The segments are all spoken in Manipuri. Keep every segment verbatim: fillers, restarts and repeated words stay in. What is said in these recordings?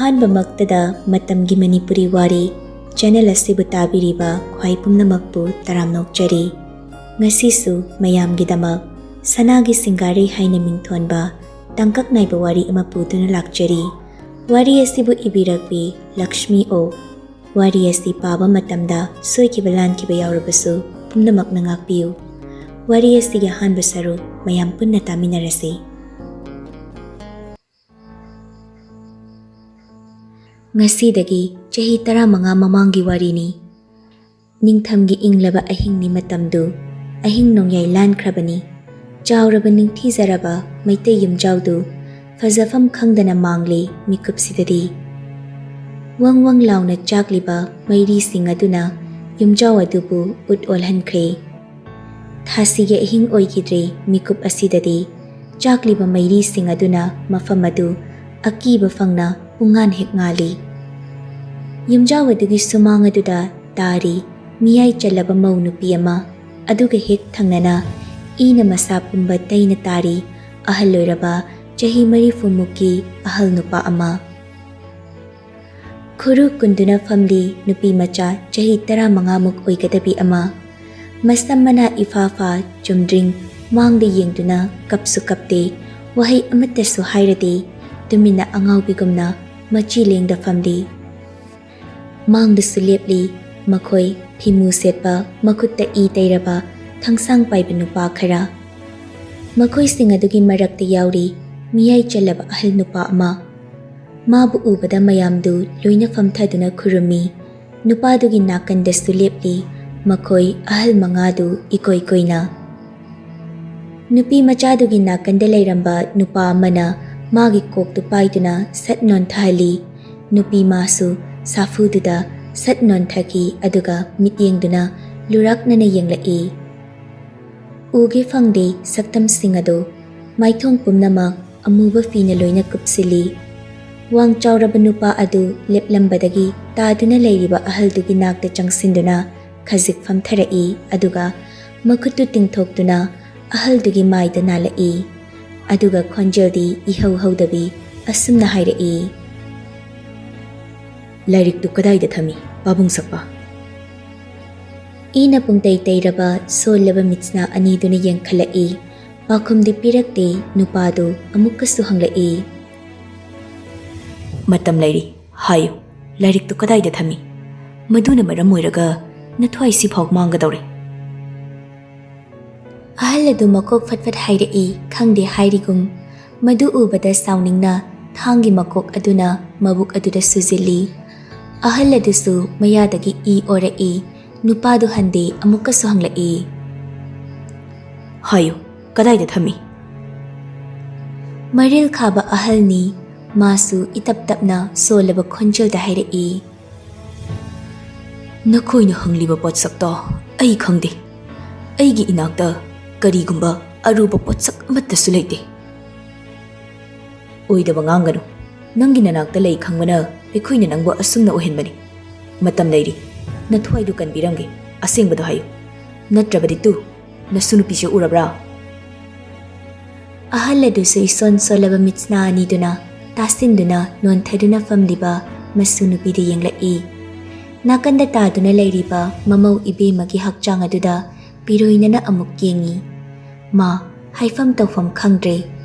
ꯑꯍꯥꯟꯕꯃꯛꯇꯗ ꯃꯇꯝꯒꯤ ꯃꯅꯤꯄꯨꯔꯤ ꯋꯥꯔꯤ ꯆꯦꯅꯦꯜ ꯑꯁꯤꯕꯨ ꯇꯥꯕꯤꯔꯤꯕ ꯈ꯭ꯋꯥꯏ ꯄꯨꯝꯅꯃꯛꯄꯨ ꯇꯔꯥꯝꯅ ꯑꯣꯛꯆꯔꯤ꯫ ꯉꯁꯤꯁꯨ ꯃꯌꯥꯝꯒꯤꯗꯃꯛ ꯁꯅꯥꯒꯤ ꯁꯤꯡꯒꯥꯔꯩ ꯍꯥꯏꯅ ꯃꯤꯡꯊꯣꯟꯕ ꯇꯥꯡꯀꯛ ꯅꯥꯏꯕ ꯋꯥꯔꯤ ꯑꯃ ꯄꯨꯗꯨꯅ ꯂꯥꯛꯆꯔꯤ꯫ ꯋꯥꯔꯤ ꯑꯁꯤꯕꯨ ꯏꯕꯤꯔꯛꯄꯤ ꯂꯛꯁꯃꯤ ꯑꯣꯛ꯫ ꯋꯥꯔꯤ ꯑꯁꯤ ꯄꯥꯕ ꯃꯇꯝꯗ ꯁꯣꯏꯈꯤꯕ ꯂꯥꯟꯈꯤꯕ ꯌꯥꯎꯔꯕꯁꯨ ꯄꯨꯝꯅꯃꯛꯅ ꯉꯥꯛꯄꯤꯌꯨ꯫ ꯋꯥꯔꯤ ꯑꯁꯤꯒꯤ ꯑꯍꯥꯟꯕ ꯁꯔꯨꯛ ꯃꯌꯥꯝ ꯄꯨꯟꯅ ꯇꯥꯃꯤꯟꯅꯔꯁꯤ꯫ ꯉꯁꯤꯗꯒꯤ ꯆꯍꯤ ꯇꯔꯥꯃꯉꯥ ꯃꯃꯥꯡꯒꯤ ꯋꯥꯔꯤꯅꯤ꯫ ꯅꯤꯡꯊꯝꯒꯤ ꯏꯪꯂꯕ ꯑꯍꯤꯡꯅꯤ ꯃꯇꯝꯗꯨ꯫ ꯑꯍꯤꯡ ꯅꯣꯡꯌꯥꯏ ꯂꯥꯟꯈ꯭ꯔꯕꯅꯤ꯫ ꯆꯥꯎꯔꯕ ꯅꯤꯡꯊꯤꯖꯔꯕ ꯃꯩꯇꯩ ꯌꯨꯝꯖꯥꯎꯗꯨ ꯐꯖꯐꯝ ꯈꯪꯗꯅ ꯃꯥꯡꯂꯤ ꯃꯤꯀꯨꯞꯁꯤꯗꯗꯤ꯫ ꯋꯪ ꯋꯪ ꯂꯥꯎꯅ ꯆꯥꯛꯂꯤꯕ ꯃꯩꯔꯤꯁꯤꯡ ꯑꯗꯨꯅ ꯌꯨꯝꯖꯥꯎ ꯑꯗꯨꯕꯨ ꯎꯠ ꯑꯣꯜꯍꯟꯈ꯭ꯔꯦ꯫ ꯊꯥꯁꯤꯒꯤ ꯑꯍꯤꯡ ꯑꯣꯏꯈꯤꯗ꯭ꯔꯦ ꯃꯤꯀꯨꯞ ꯑꯁꯤꯗꯗꯤ꯫ ꯆꯥꯛꯂꯤꯕ ꯃꯩꯔꯤꯁꯤꯡ ꯑꯗꯨꯅ ꯃꯐꯝ ꯑꯗꯨ ꯑꯀꯤꯕ ꯐꯪꯅ ꯄꯨꯡꯉꯥꯟ ꯍꯦꯛ ꯉꯥꯜꯂꯤ꯫ ꯌꯨꯝꯖꯥꯎ ꯑꯗꯨꯒꯤ ꯁꯨꯃꯥꯡ ꯑꯗꯨꯗ ꯇꯥꯔꯤ ꯃꯤꯌꯥꯏ ꯆꯜꯂꯕ ꯃꯧ ꯅꯨꯄꯤ ꯑꯃ, ꯑꯗꯨꯒ ꯍꯦꯛ ꯊꯪꯅꯅ ꯏꯅ ꯃꯁꯥ ꯄꯨꯝꯕ ꯇꯩꯅ ꯇꯥꯔꯤ ꯑꯍꯜ ꯑꯣꯏꯔꯕ ꯆꯍꯤ ꯃꯔꯤꯐꯨꯃꯨꯛꯀꯤ ꯑꯍꯜ ꯅꯨꯄꯥ ꯑꯃ꯫ ꯈꯨꯔꯨ ꯀꯨꯟꯗꯨꯅ ꯐꯝꯂꯤ ꯅꯨꯄꯤ ꯃꯆꯥ ꯆꯍꯤ ꯇꯔꯥꯃꯉꯥꯃꯨꯛ ꯑꯣꯏꯒꯗꯕꯤ ꯑꯃ꯫ ꯃꯁꯝ ꯃꯅꯥ ꯏꯐꯥ ꯐꯥ ꯆꯨꯝꯗ꯭ꯔꯤꯡ ꯃꯥꯡꯗ ꯌꯦꯡꯗꯨꯅ ꯀꯞꯁꯨ ꯀꯞꯇꯦ, ꯋꯥꯍꯩ ꯑꯃꯠꯇꯁꯨ ꯍꯥꯏꯔꯗꯦ, ꯇꯨꯃꯤꯟꯅ ꯑꯉꯥꯎꯕꯤꯒꯨꯝꯅ ꯃꯆꯤ ꯂꯦꯡꯗ ꯐꯝꯂꯤ꯫ ꯃꯥꯡꯗꯁꯨ ꯂꯦꯞꯂꯤ ꯃꯈꯣꯏ ꯐꯤꯃꯨ ꯁꯦꯠꯄ, ꯃꯈꯨꯠꯇ ꯏ ꯇꯩꯔꯕ, ꯊꯥꯡꯁꯥꯡ ꯄꯥꯏꯕ ꯅꯨꯄꯥ ꯈꯔ꯫ ꯃꯈꯣꯏꯁꯤꯡ ꯑꯗꯨꯒꯤ ꯃꯔꯛꯇ ꯌꯥꯎꯔꯤ ꯃꯤꯌꯥꯏ ꯆꯜꯂꯕ ꯑꯍꯜ ꯅꯨꯄꯥ ꯑꯃ꯫ ꯃꯥꯕꯨ ꯎꯕꯗ ꯃꯌꯥꯝꯗꯨ ꯂꯣꯏꯅ ꯐꯝꯊꯗꯨꯅ ꯈꯨꯔꯨꯝꯃꯤ꯫ ꯅꯨꯄꯥꯗꯨꯒꯤ ꯅꯥꯀꯟꯗꯁꯨ ꯂꯦꯞꯂꯤ ꯃꯈꯣꯏ ꯑꯍꯜ ꯃꯉꯥꯗꯨ ꯏꯀꯣꯏ ꯀꯣꯏꯅ꯫ ꯅꯨꯄꯤ ꯃꯆꯥꯗꯨꯒꯤ ꯅꯥꯀꯟꯗ ꯂꯩꯔꯝꯕ ꯅꯨꯄꯥ ꯑꯃꯅ ꯃꯥꯒꯤ ꯀꯣꯛꯇꯨ ꯄꯥꯏꯗꯨꯅ ꯁꯠ ꯅꯣꯟꯊꯍꯜꯂꯤ꯫ ꯅꯨꯄꯤ ꯃꯥꯁꯨ ꯁꯥꯐꯨꯗꯨꯗ ꯁꯠ ꯅꯣꯟꯊꯈꯤ, ꯑꯗꯨꯒ ꯃꯤꯠꯌꯦꯡꯗꯨꯅ ꯂꯨꯔꯥꯛꯅꯅ ꯌꯦꯡꯂꯛꯏ꯫ ꯎꯒꯦ ꯐꯪꯗꯦ ꯁꯛꯇꯝꯁꯤꯡ ꯑꯗꯨ꯫ ꯃꯥꯏꯊꯣꯡ ꯄꯨꯝꯅꯃꯛ ꯑꯃꯨꯕ ꯐꯤꯅ ꯂꯣꯏꯅ ꯀꯨꯞꯁꯤꯜꯂꯤ꯫ ꯋꯥꯡ ꯆꯥꯎꯔꯕ ꯅꯨꯄꯥ ꯑꯗꯨ ꯂꯦꯞꯂꯝꯕꯗꯒꯤ ꯇꯥꯗꯨꯅ ꯂꯩꯔꯤꯕ ꯑꯍꯜꯗꯨꯒꯤ ꯅꯥꯛꯇ ꯆꯪꯁꯤꯟꯗꯨꯅ ꯈꯖꯤꯛ ꯐꯝꯊꯔꯛꯏ, ꯑꯗꯨꯒ ꯃꯈꯨꯠꯇꯨ ꯇꯤꯡꯊꯣꯛꯇꯨꯅ ꯑꯍꯜꯗꯨꯒꯤ ꯃꯥꯏꯗ ꯅꯥꯜꯂꯛꯏ꯫ ꯑꯗꯨꯒ ꯈꯣꯟꯖꯦꯜꯗꯤ ꯏꯍꯧ ꯍꯧꯗꯕꯤ ꯑꯁꯨꯝꯅ ꯍꯥꯏꯔꯛꯏ, "ꯂꯥꯏꯔꯤꯛꯇꯨ ꯀꯗꯥꯏꯗ ꯊꯝꯃꯤ, ꯄꯥꯕꯨꯡ ꯁꯛꯄ?" ꯏꯅ ꯄꯨꯡꯇꯩ ꯇꯩꯔꯕ ꯁꯣꯜꯂꯕ ꯃꯤꯠꯁꯅꯥ ꯑꯅꯤꯗꯨꯅ ꯌꯦꯡꯈꯠꯂꯛꯏ꯫ ꯄꯥꯎꯈꯨꯝꯗꯤ ꯄꯤꯔꯛꯇꯦ꯫ ꯅꯨꯄꯥꯗꯨ ꯑꯃꯨꯛꯀꯁꯨ ꯍꯪꯂꯛꯏ꯫ "ꯃꯇꯝ ꯂꯩꯔꯤ, ꯍꯥꯏꯌꯨ, ꯂꯥꯏꯔꯤꯛꯇꯨ ꯀꯗꯥꯏꯗ ꯊꯝꯃꯤ? ꯃꯗꯨꯅ ꯃꯔꯝ ꯑꯣꯏꯔꯒ ꯅꯊ꯭ꯋꯥꯏ ꯁꯤꯐꯥꯎ ꯃꯥꯡꯒꯗꯧꯔꯦ꯫" ꯑꯍꯜ ꯑꯗꯨ ꯃꯀꯣꯛ ꯐꯠ ꯐꯠ ꯍꯥꯏꯔꯛꯏ, ꯈꯪꯗꯦ ꯍꯥꯏꯔꯤꯒꯨꯝ꯫ ꯃꯗꯨ ꯎꯕꯗ ꯁꯥꯎꯅꯤꯡꯅ ꯊꯥꯡꯒꯤ ꯃꯀꯣꯛ ꯑꯗꯨꯅ ꯃꯕꯨꯛ ꯑꯗꯨꯗ ꯁꯨꯖꯤꯜꯂꯤ꯫ ꯑꯍꯜ ꯑꯗꯨꯁꯨ ꯃꯌꯥꯗꯒꯤ ꯏ ꯑꯣꯔꯛꯏ꯫ ꯅꯨꯄꯥꯗꯨ ꯍꯟꯗꯦ, ꯑꯃꯨꯛꯀꯁꯨ ꯍꯪꯂꯛꯏ꯫ "ꯍꯥꯏꯌꯨ, ꯀꯗꯥꯏꯗ ꯊꯝꯃꯤ?" ꯃꯔꯤꯜ ꯈꯥꯕ ꯑꯍꯜꯅꯤ꯫ ꯃꯥꯁꯨ ꯏꯇꯞ ꯇꯞꯅ ꯁꯣꯜꯂꯕ ꯈꯣꯟꯖꯦꯜꯗ ꯍꯥꯏꯔꯛꯏ꯫ "ꯅꯈꯣꯏꯅ ꯍꯪꯂꯤꯕ ꯄꯣꯠꯁꯛꯇꯣ ꯑꯩ ꯈꯪꯗꯦ꯫ ꯑꯩꯒꯤ ꯏꯅꯥꯛꯇ ꯀꯔꯤꯒꯨꯝꯕ ꯑꯔꯨꯕ ꯄꯣꯠꯁꯛ ꯑꯃꯠꯇꯁꯨ ꯂꯩꯇꯦ꯫" "ꯑꯣꯏꯗꯕ ꯉꯥꯡꯒꯅꯨ꯫ ꯅꯪꯒꯤ ꯅꯅꯥꯛꯇ ꯂꯩ ꯈꯪꯕꯅ ꯑꯩꯈꯣꯏꯅ ꯅꯪꯕꯨ ꯑꯁꯨꯝꯅ ꯑꯣꯏꯍꯟꯕꯅꯤ꯫ ꯃꯇꯝ ꯂꯩꯔꯤ꯫ ꯅꯊ꯭ꯋꯥꯏꯗꯨ ꯀꯟꯕꯤꯔꯝꯒꯦ꯫ ꯑꯁꯦꯡꯕꯗꯨ ꯍꯥꯏꯌꯨ꯫ ꯅꯠꯇ꯭ꯔꯕꯗꯤ ꯇꯨ, ꯅꯁꯨ ꯅꯨꯄꯤꯁꯦ ꯎꯔꯕ꯭ꯔꯥ?" ꯑꯍꯜ ꯑꯗꯨꯁꯨ ꯏꯁꯣꯟ ꯁꯣꯜꯂꯕ ꯃꯤꯠꯁꯅꯥ ꯑꯅꯤꯗꯨꯅ ꯇꯥꯁꯤꯟꯗꯨꯅ ꯅꯣꯟꯊꯗꯨꯅ ꯐꯝꯂꯤꯕ ꯃꯁꯨ ꯅꯨꯄꯤꯗ ꯌꯦꯡꯂꯛꯏ꯫ ꯅꯥꯀꯟꯗ ꯇꯥꯗꯨꯅ ꯂꯩꯔꯤꯕ ꯃꯃꯧ ꯏꯕꯦꯝꯃꯒꯤ ꯍꯛꯆꯥꯡ ꯑꯗꯨꯗ ꯄꯤꯔꯣꯏꯅꯅ ꯑꯃꯨꯛ ꯌꯦꯡꯉꯤ꯫ ꯃꯥ ꯍꯥꯏꯐꯝ ꯇꯧꯐꯝ ꯈꯪꯗ꯭ꯔꯦ꯫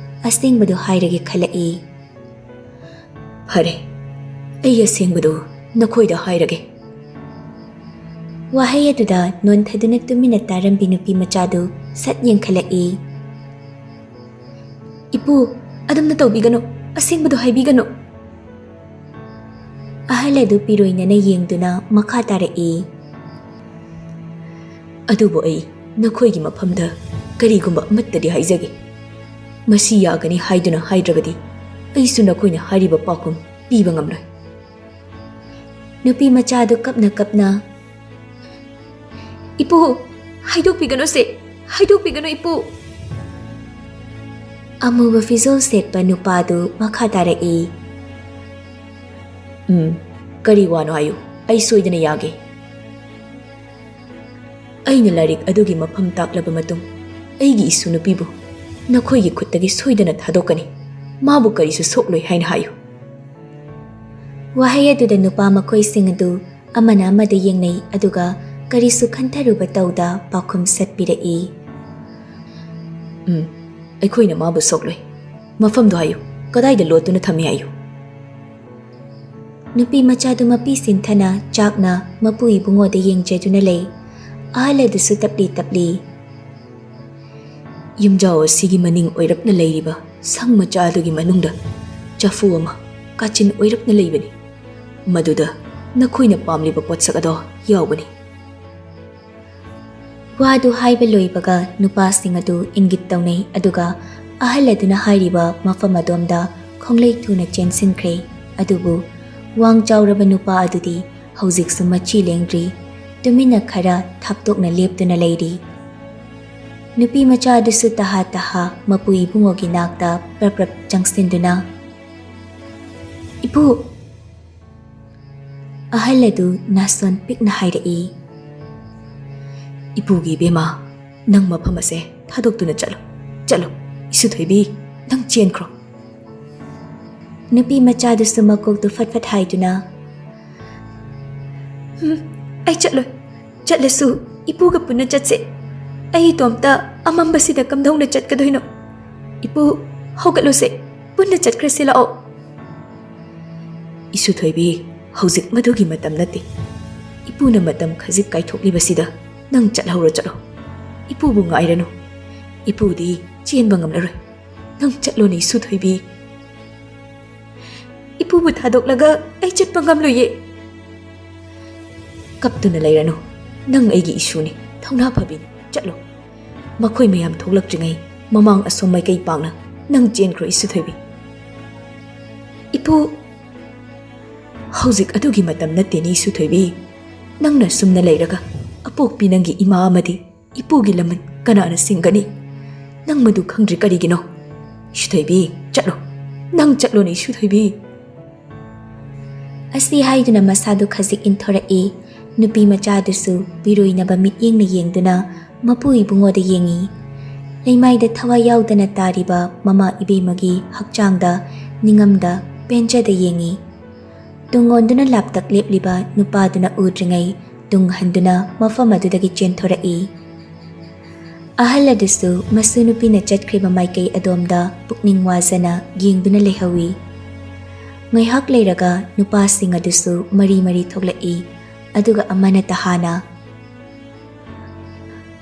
ꯑꯁꯦꯡꯕꯗꯨ ꯍꯥꯏꯔꯒꯦ ꯈꯜꯂꯛꯏ꯫ "ꯐꯔꯦ, ꯑꯩ ꯑꯁꯦꯡꯕꯗꯨ ꯅꯈꯣꯏꯗ ꯍꯥꯏꯔꯒꯦ꯫" ꯋꯥꯍꯩ ꯑꯗꯨꯗ ꯅꯣꯟꯊꯗꯨꯅ ꯇꯨꯃꯤꯟꯅ ꯇꯥꯔꯝꯕꯤ ꯅꯨꯄꯤ ꯃꯆꯥꯗꯨ ꯁꯠ ꯌꯦꯡꯈꯠꯂꯛꯏ꯫ "ꯏꯄꯨ, ꯑꯗꯨꯝꯅ ꯇꯧꯕꯤꯒꯅꯨ, ꯑꯁꯦꯡꯕꯗꯨ ꯍꯥꯏꯕꯤꯒꯅꯨ꯫" ꯑꯍꯜ ꯑꯗꯨ ꯄꯤꯔꯣꯏꯅꯅ ꯌꯦꯡꯗꯨꯅ ꯃꯈꯥ ꯇꯥꯔꯛꯏ꯫ "ꯑꯗꯨꯕꯨ ꯑꯩ ꯅꯈꯣꯏꯒꯤ ꯃꯐꯝꯗ ꯀꯔꯤꯒꯨꯝꯕ ꯑꯃꯠꯇꯗꯤ ꯍꯥꯏꯖꯒꯦ꯫ ꯃꯁꯤ ꯌꯥꯒꯅꯤ ꯍꯥꯏꯗꯨꯅ ꯍꯥꯏꯗ꯭ꯔꯕꯗꯤ ꯑꯩꯁꯨ ꯅꯈꯣꯏꯅ ꯍꯥꯏꯔꯤꯕ ꯄꯥꯎꯈꯨꯝ ꯄꯤꯕ ꯉꯝꯂꯣꯏ꯫" ꯅꯨꯄꯤ ꯃꯆꯥꯗꯨ ꯀꯞꯅ ꯀꯞꯅ, "ꯏꯄꯨ, ꯍꯥꯏꯗꯣꯛꯄꯤꯒꯅꯨꯁꯦ, ꯍꯥꯏꯗꯣꯛꯄꯤꯒꯅꯨ ꯏꯄꯨ꯫" ꯑꯃꯨꯕ ꯐꯤꯖꯣꯜ ꯁꯦꯠꯄ ꯅꯨꯄꯥꯗꯨ ꯃꯈꯥ ꯇꯥꯔꯛꯏ꯫ "ꯎꯝ, ꯀꯔꯤ ꯋꯥꯅꯣ ꯍꯥꯏꯌꯨ, ꯑꯩ ꯁꯣꯏꯗꯅ ꯌꯥꯒꯦ꯫ ꯑꯩꯅ ꯂꯥꯏꯔꯤꯛ ꯑꯗꯨꯒꯤ ꯃꯐꯝ ꯇꯥꯛꯂꯕ ꯃꯇꯨꯡ ꯑꯩꯒꯤ ꯏꯁꯨ ꯅꯨꯄꯤꯕꯨ ꯅꯈꯣꯏꯒꯤ ꯈꯨꯠꯇꯒꯤ ꯁꯣꯏꯗꯅ ꯊꯥꯗꯣꯛꯀꯅꯤ꯫ ꯃꯥꯕꯨ ꯀꯔꯤꯁꯨ ꯁꯣꯛꯂꯣꯏ ꯍꯥꯏꯅ ꯍꯥꯏꯌꯨ꯫" ꯋꯥꯍꯩ ꯑꯗꯨꯗ ꯅꯨꯄꯥ ꯃꯈꯣꯏꯁꯤꯡ ꯑꯗꯨ ꯑꯃꯅ ꯑꯃꯗ ꯌꯦꯡꯅꯩ, ꯑꯗꯨꯒ ꯀꯔꯤꯁꯨ ꯈꯟꯊꯔꯨꯕ ꯇꯧꯗ ꯄꯥꯎꯈꯨꯝ ꯁꯠꯄꯤꯔꯛꯏ꯫ "ꯎꯝ, ꯑꯩꯈꯣꯏꯅ ꯃꯥꯕꯨ ꯁꯣꯛꯂꯣꯏ꯫ ꯃꯐꯝꯗꯨ ꯍꯥꯏꯌꯨ, ꯀꯗꯥꯏꯗ ꯂꯣꯠꯇꯨꯅ ꯊꯝꯃꯤ ꯍꯥꯏꯌꯨ?" ꯅꯨꯄꯤ ꯃꯆꯥꯗꯨ ꯃꯄꯤ ꯁꯤꯟꯊꯅ ꯆꯥꯛꯅ ꯃꯄꯨ ꯏꯕꯨꯡꯉꯣꯗ ꯌꯦꯡꯖꯗꯨꯅ ꯂꯩ꯫ ꯑꯍꯜ ꯑꯗꯨꯁꯨ ꯇꯞꯂꯤ ꯇꯞꯂꯤ, "ꯌꯨꯝꯖꯥꯎ ꯑꯁꯤꯒꯤ ꯃꯅꯤꯡ ꯑꯣꯏꯔꯞꯅ ꯂꯩꯔꯤꯕ ꯁꯪ ꯃꯆꯥ ꯑꯗꯨꯒꯤ ꯃꯅꯨꯡꯗ ꯆꯐꯨ ꯑꯃ ꯀꯥꯆꯤꯟ ꯑꯣꯏꯔꯞꯅ ꯂꯩꯕꯅꯤ꯫ ꯃꯗꯨꯗ ꯅꯈꯣꯏꯅ ꯄꯥꯝꯂꯤꯕ ꯄꯣꯠꯁꯛ ꯑꯗꯣ ꯌꯥꯎꯕꯅꯤ꯫" ꯋꯥꯗꯨ ꯍꯥꯏꯕ ꯂꯣꯏꯕꯒ ꯅꯨꯄꯥꯁꯤꯡ ꯑꯗꯨ ꯏꯪꯒꯤꯠ ꯇꯧꯅꯩ, ꯑꯗꯨꯒ ꯑꯍꯜ ꯑꯗꯨꯅ ꯍꯥꯏꯔꯤꯕ ꯃꯐꯝ ꯑꯗꯣꯝꯗ ꯈꯣꯡꯂꯩ ꯊꯨꯅ ꯆꯦꯟꯁꯤꯟꯈ꯭ꯔꯦ꯫ ꯑꯗꯨꯕꯨ ꯋꯥꯡ ꯆꯥꯎꯔꯕ ꯅꯨꯄꯥ ꯑꯗꯨꯗꯤ ꯍꯧꯖꯤꯛꯁꯨ ꯃꯆꯤ ꯂꯦꯡꯗ꯭ꯔꯤ, ꯇꯨꯃꯤꯟꯅ ꯈꯔ ꯊꯥꯞꯇꯣꯛꯅ ꯂꯦꯞꯇꯨꯅ ꯂꯩꯔꯤ꯫ ꯅꯨꯄꯤ ꯃꯆꯥ ꯑꯗꯨꯁꯨ ꯇꯍꯥ ꯇꯍꯥ ꯃꯄꯨ ꯏꯕꯨꯡꯉꯣꯒꯤ ꯅꯥꯛꯇ ꯄ꯭ꯔꯞ ꯄ꯭ꯔꯞ ꯆꯪꯁꯤꯟꯗꯨꯅ, "ꯏꯄꯨ!" ꯑꯍꯜ ꯑꯗꯨ ꯅꯥꯁꯣꯟ ꯄꯤꯛꯅ ꯍꯥꯏꯔꯛꯏ꯫ "ꯏꯄꯨꯒꯤ ꯏꯕꯦꯝꯃ, ꯅꯪ ꯃꯐꯝ ꯑꯁꯦ ꯊꯥꯗꯣꯛꯇꯨꯅ ꯆꯠꯂꯣ, ꯆꯠꯂꯣ꯫ ꯏꯁꯨꯊꯣꯏꯕꯤ, ꯅꯪ ꯆꯦꯟꯈ꯭ꯔꯣ꯫" ꯅꯨꯄꯤ ꯃꯆꯥꯗꯨꯁꯨ ꯃꯀꯣꯛꯇꯨ ꯐꯠ ꯐꯠ ꯍꯥꯏꯗꯨꯅ, "ꯎꯝ, ꯑꯩ ꯆꯠꯂꯣꯏ꯫ ꯆꯠꯂꯁꯨ ꯏꯄꯨꯒ ꯄꯨꯟꯅ ꯆꯠꯁꯦ꯫ ꯑꯩ ꯏꯇꯣꯝꯇ ꯑꯃꯝꯕꯁꯤꯗ ꯀꯝꯗꯧꯅ ꯆꯠꯀꯗꯣꯏꯅꯣ? ꯏꯄꯨ, ꯍꯧꯒꯠꯂꯨꯁꯦ, ꯄꯨꯟꯅ ꯆꯠꯈ꯭ꯔꯁꯤ ꯂꯥꯛꯑꯣ꯫" "ꯏꯁꯨꯊꯣꯏꯕꯤ, ꯍꯧꯖꯤꯛ ꯃꯗꯨꯒꯤ ꯃꯇꯝ ꯅꯠꯇꯦ꯫ ꯏꯄꯨꯅ ꯃꯇꯝ ꯈꯖꯤꯛ ꯀꯥꯏꯊꯣꯛꯂꯤꯕꯁꯤꯗ ꯅꯪ ꯆꯠꯍꯧꯔꯣ, ꯆꯠꯂꯣ꯫ ꯏꯄꯨꯕꯨ ꯉꯥꯏꯔꯅꯨ꯫ ꯏꯄꯨꯗꯤ ꯆꯦꯟꯕ ꯉꯝꯂꯔꯣꯏ꯫ ꯅꯪ ꯆꯠꯂꯣꯅꯦ, ꯏꯁꯨꯊꯣꯏꯕꯤ꯫" "ꯏꯄꯨꯕꯨ ꯊꯥꯗꯣꯛꯂꯒ ꯑꯩ ꯆꯠꯄ ꯉꯝꯂꯣꯏꯌꯦ꯫" "ꯀꯞꯇꯨꯅ ꯂꯩꯔꯅꯨ꯫ ꯅꯪ ꯑꯩꯒꯤ ꯏꯁꯨꯅꯤ, ꯊꯧꯅꯥ ꯐꯕꯤꯅꯤ꯫ ꯆꯠꯂꯣ꯫ ꯃꯈꯣꯏ ꯃꯌꯥꯝ ꯊꯣꯛꯂꯛꯇ꯭ꯔꯤꯉꯩ ꯃꯃꯥꯡ ꯑꯁꯣꯝ ꯃꯥꯏꯀꯩ ꯄꯥꯡꯅ ꯅꯪ ꯆꯦꯟꯈ꯭ꯔꯣ, ꯏꯁꯨꯊꯣꯏꯕꯤ꯫" "ꯏꯄꯨ!" "ꯍꯧꯖꯤꯛ ꯑꯗꯨꯒꯤ ꯃꯇꯝ ꯅꯠꯇꯦꯅꯦ, ꯏꯁꯨꯊꯣꯏꯕꯤ꯫ ꯅꯪꯅ ꯁꯨꯝꯅ ꯂꯩꯔꯒ ꯑꯄꯣꯛꯄꯤ ꯅꯪꯒꯤ ꯏꯃꯥ ꯑꯃꯗꯤ ꯏꯄꯨꯒꯤ ꯂꯃꯟ ꯀꯅꯥꯅ ꯁꯤꯡꯒꯅꯤ? ꯅꯪ ꯃꯗꯨ ꯈꯪꯗ꯭ꯔꯤ ꯀꯔꯤꯒꯤꯅꯣ? ꯏꯁꯨꯊꯣꯏꯕꯤ, ꯆꯠꯂꯣ꯫ ꯅꯪ ꯆꯠꯂꯣꯅꯦ, ꯏꯁꯨꯊꯣꯏꯕꯤ꯫" ꯑꯁꯤ ꯍꯥꯏꯗꯨꯅ ꯃꯁꯥꯗꯨ ꯈꯖꯤꯛ ꯏꯟꯊꯣꯔꯛꯏ꯫ ꯅꯨꯄꯤ ꯃꯆꯥꯗꯨꯁꯨ ꯄꯤꯔꯣꯏꯅꯕ ꯃꯤꯠꯌꯦꯡꯅ ꯌꯦꯡꯗꯨꯅ ꯃꯄꯨ ꯏꯕꯨꯡꯉꯣꯗ ꯌꯦꯡꯉꯤ꯫ ꯂꯩꯃꯥꯏꯗ ꯊꯋꯥꯏ ꯌꯥꯎꯗꯅ ꯇꯥꯔꯤꯕ ꯃꯃꯥ ꯏꯕꯦꯝꯃꯒꯤ ꯍꯛꯆꯥꯡꯗ ꯅꯤꯡꯉꯝꯗ ꯄꯦꯟꯖꯗ ꯌꯦꯡꯉꯤ꯫ ꯇꯨꯡ ꯑꯣꯟꯗꯨꯅ ꯂꯥꯞꯇꯛ ꯂꯦꯞꯂꯤꯕ ꯅꯨꯄꯥꯗꯨꯅ ꯎꯗ꯭ꯔꯤꯉꯩ ꯇꯨꯡ ꯍꯟꯗꯨꯅ ꯃꯐꯝ ꯑꯗꯨꯗꯒꯤ ꯆꯦꯟꯊꯣꯔꯛꯏ꯫ ꯑꯍꯜ ꯑꯗꯨꯁꯨ ꯃꯁꯨ ꯅꯨꯄꯤꯅ ꯆꯠꯈ꯭ꯔꯤꯕ ꯃꯥꯏꯀꯩ ꯑꯗꯣꯝꯗ ꯄꯨꯛꯅꯤꯡ ꯋꯥꯖꯅ ꯌꯦꯡꯗꯨꯅ ꯂꯩꯍꯧꯏ꯫ ꯉꯥꯏꯍꯥꯛ ꯂꯩꯔꯒ ꯅꯨꯄꯥꯁꯤꯡ ꯑꯗꯨꯁꯨ ꯃꯔꯤ ꯃꯔꯤ ꯊꯣꯛꯂꯛꯏ, ꯑꯗꯨꯒ ꯑꯃꯅ ꯇꯍꯥꯅ,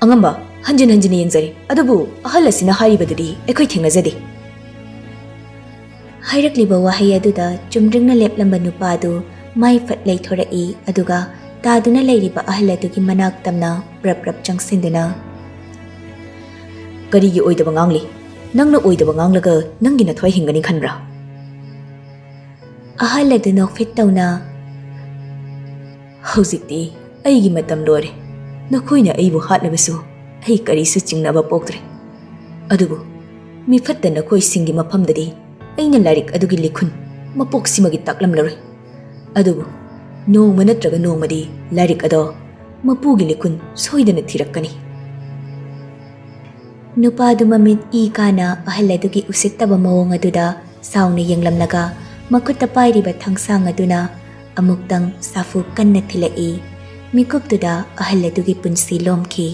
"ꯑꯉꯝꯕ, ꯍꯟꯖꯤꯟ ꯍꯟꯖꯤꯟ ꯌꯦꯡꯖꯔꯦ, ꯑꯗꯨꯕꯨ ꯑꯍꯜ ꯑꯁꯤꯅ ꯍꯥꯏꯔꯤꯕꯗꯨꯗꯤ ꯑꯩꯈꯣꯏ ꯊꯦꯡꯅꯖꯗꯦ"꯫ ꯍꯥꯏꯔꯛꯂꯤꯕ ꯋꯥꯍꯩ ꯑꯗꯨꯗ ꯆꯨꯝꯗ꯭ꯔꯤꯡꯅ ꯂꯦꯞꯂꯝꯕ ꯅꯨꯄꯥꯗꯨ ꯃꯥꯏ ꯐꯠ ꯂꯩꯊꯣꯔꯛꯏ, ꯑꯗꯨꯒ ꯇꯥꯗꯨꯅ ꯂꯩꯔꯤꯕ ꯑꯍꯜ ꯑꯗꯨꯒꯤ ꯃꯅꯥꯛ ꯇꯝꯅ ꯄ꯭ꯔꯞ ꯄ꯭ꯔꯞ ꯆꯪꯁꯤꯟꯗꯨꯅ, "ꯀꯔꯤꯒꯤ ꯑꯣꯏꯗꯕ ꯉꯥꯡꯂꯤ? ꯅꯪꯅ ꯑꯣꯏꯗꯕ ꯉꯥꯡꯂꯒ ꯅꯪꯒꯤ ꯅꯊ꯭ꯋꯥꯏ ꯍꯤꯡꯒꯅꯤ ꯈꯟꯕ꯭ꯔꯥ?" ꯑꯍꯜ ꯑꯗꯨ ꯅꯣꯛꯐꯦꯠ ꯇꯧꯅ, "ꯍꯧꯖꯤꯛꯇꯤ ꯑꯩꯒꯤ ꯃꯇꯝ ꯂꯣꯏꯔꯦ꯫ ꯅꯈꯣꯏꯅ ꯑꯩꯕꯨ ꯍꯥꯠꯂꯕꯁꯨ ꯑꯩ ꯀꯔꯤꯁꯨ ꯆꯤꯡꯅꯕ ꯄꯣꯛꯇ꯭ꯔꯦ꯫ ꯑꯗꯨꯕꯨ ꯃꯤꯐꯠꯇ ꯅꯈꯣꯏꯁꯤꯡꯒꯤ ꯃꯐꯝꯗꯗꯤ ꯑꯩꯅ ꯂꯥꯏꯔꯤꯛ ꯑꯗꯨꯒꯤ ꯂꯤꯈꯨꯟ ꯃꯄꯣꯛꯁꯤꯃꯒꯤ ꯇꯥꯛꯂꯝꯂꯔꯣꯏ꯫ ꯑꯗꯨꯕꯨ ꯅꯣꯡꯃ ꯅꯠꯇ꯭ꯔꯒ ꯅꯣꯡꯃꯗꯤ ꯂꯥꯏꯔꯤꯛ ꯑꯗꯣ ꯃꯄꯨꯒꯤ ꯂꯤꯈꯨꯟ ꯁꯣꯏꯗꯅ ꯊꯤꯔꯛꯀꯅꯤ"꯫ ꯅꯨꯄꯥꯗꯨ ꯃꯃꯤꯠ ꯏ ꯀꯥꯅ ꯑꯍꯜ ꯑꯗꯨꯒꯤ ꯎꯁꯤꯠꯇꯕ ꯃꯑꯣꯡ ꯑꯗꯨꯗ ꯁꯥꯎꯅ ꯌꯦꯡꯂꯝꯂꯒ, ꯃꯈꯨꯠꯇ ꯄꯥꯏꯔꯤꯕ ꯊꯥꯡꯁꯥꯡ ꯑꯗꯨꯅ ꯑꯃꯨꯛꯇꯪ ꯁꯥꯐꯨ ꯀꯟꯅ ꯊꯤꯜꯂꯛꯏ꯫ ꯃꯤꯀꯨꯞꯇꯨꯗ ꯑꯍꯜ ꯑꯗꯨꯒꯤ ꯄꯨꯟꯁꯤ ꯂꯣꯝꯈꯤ꯫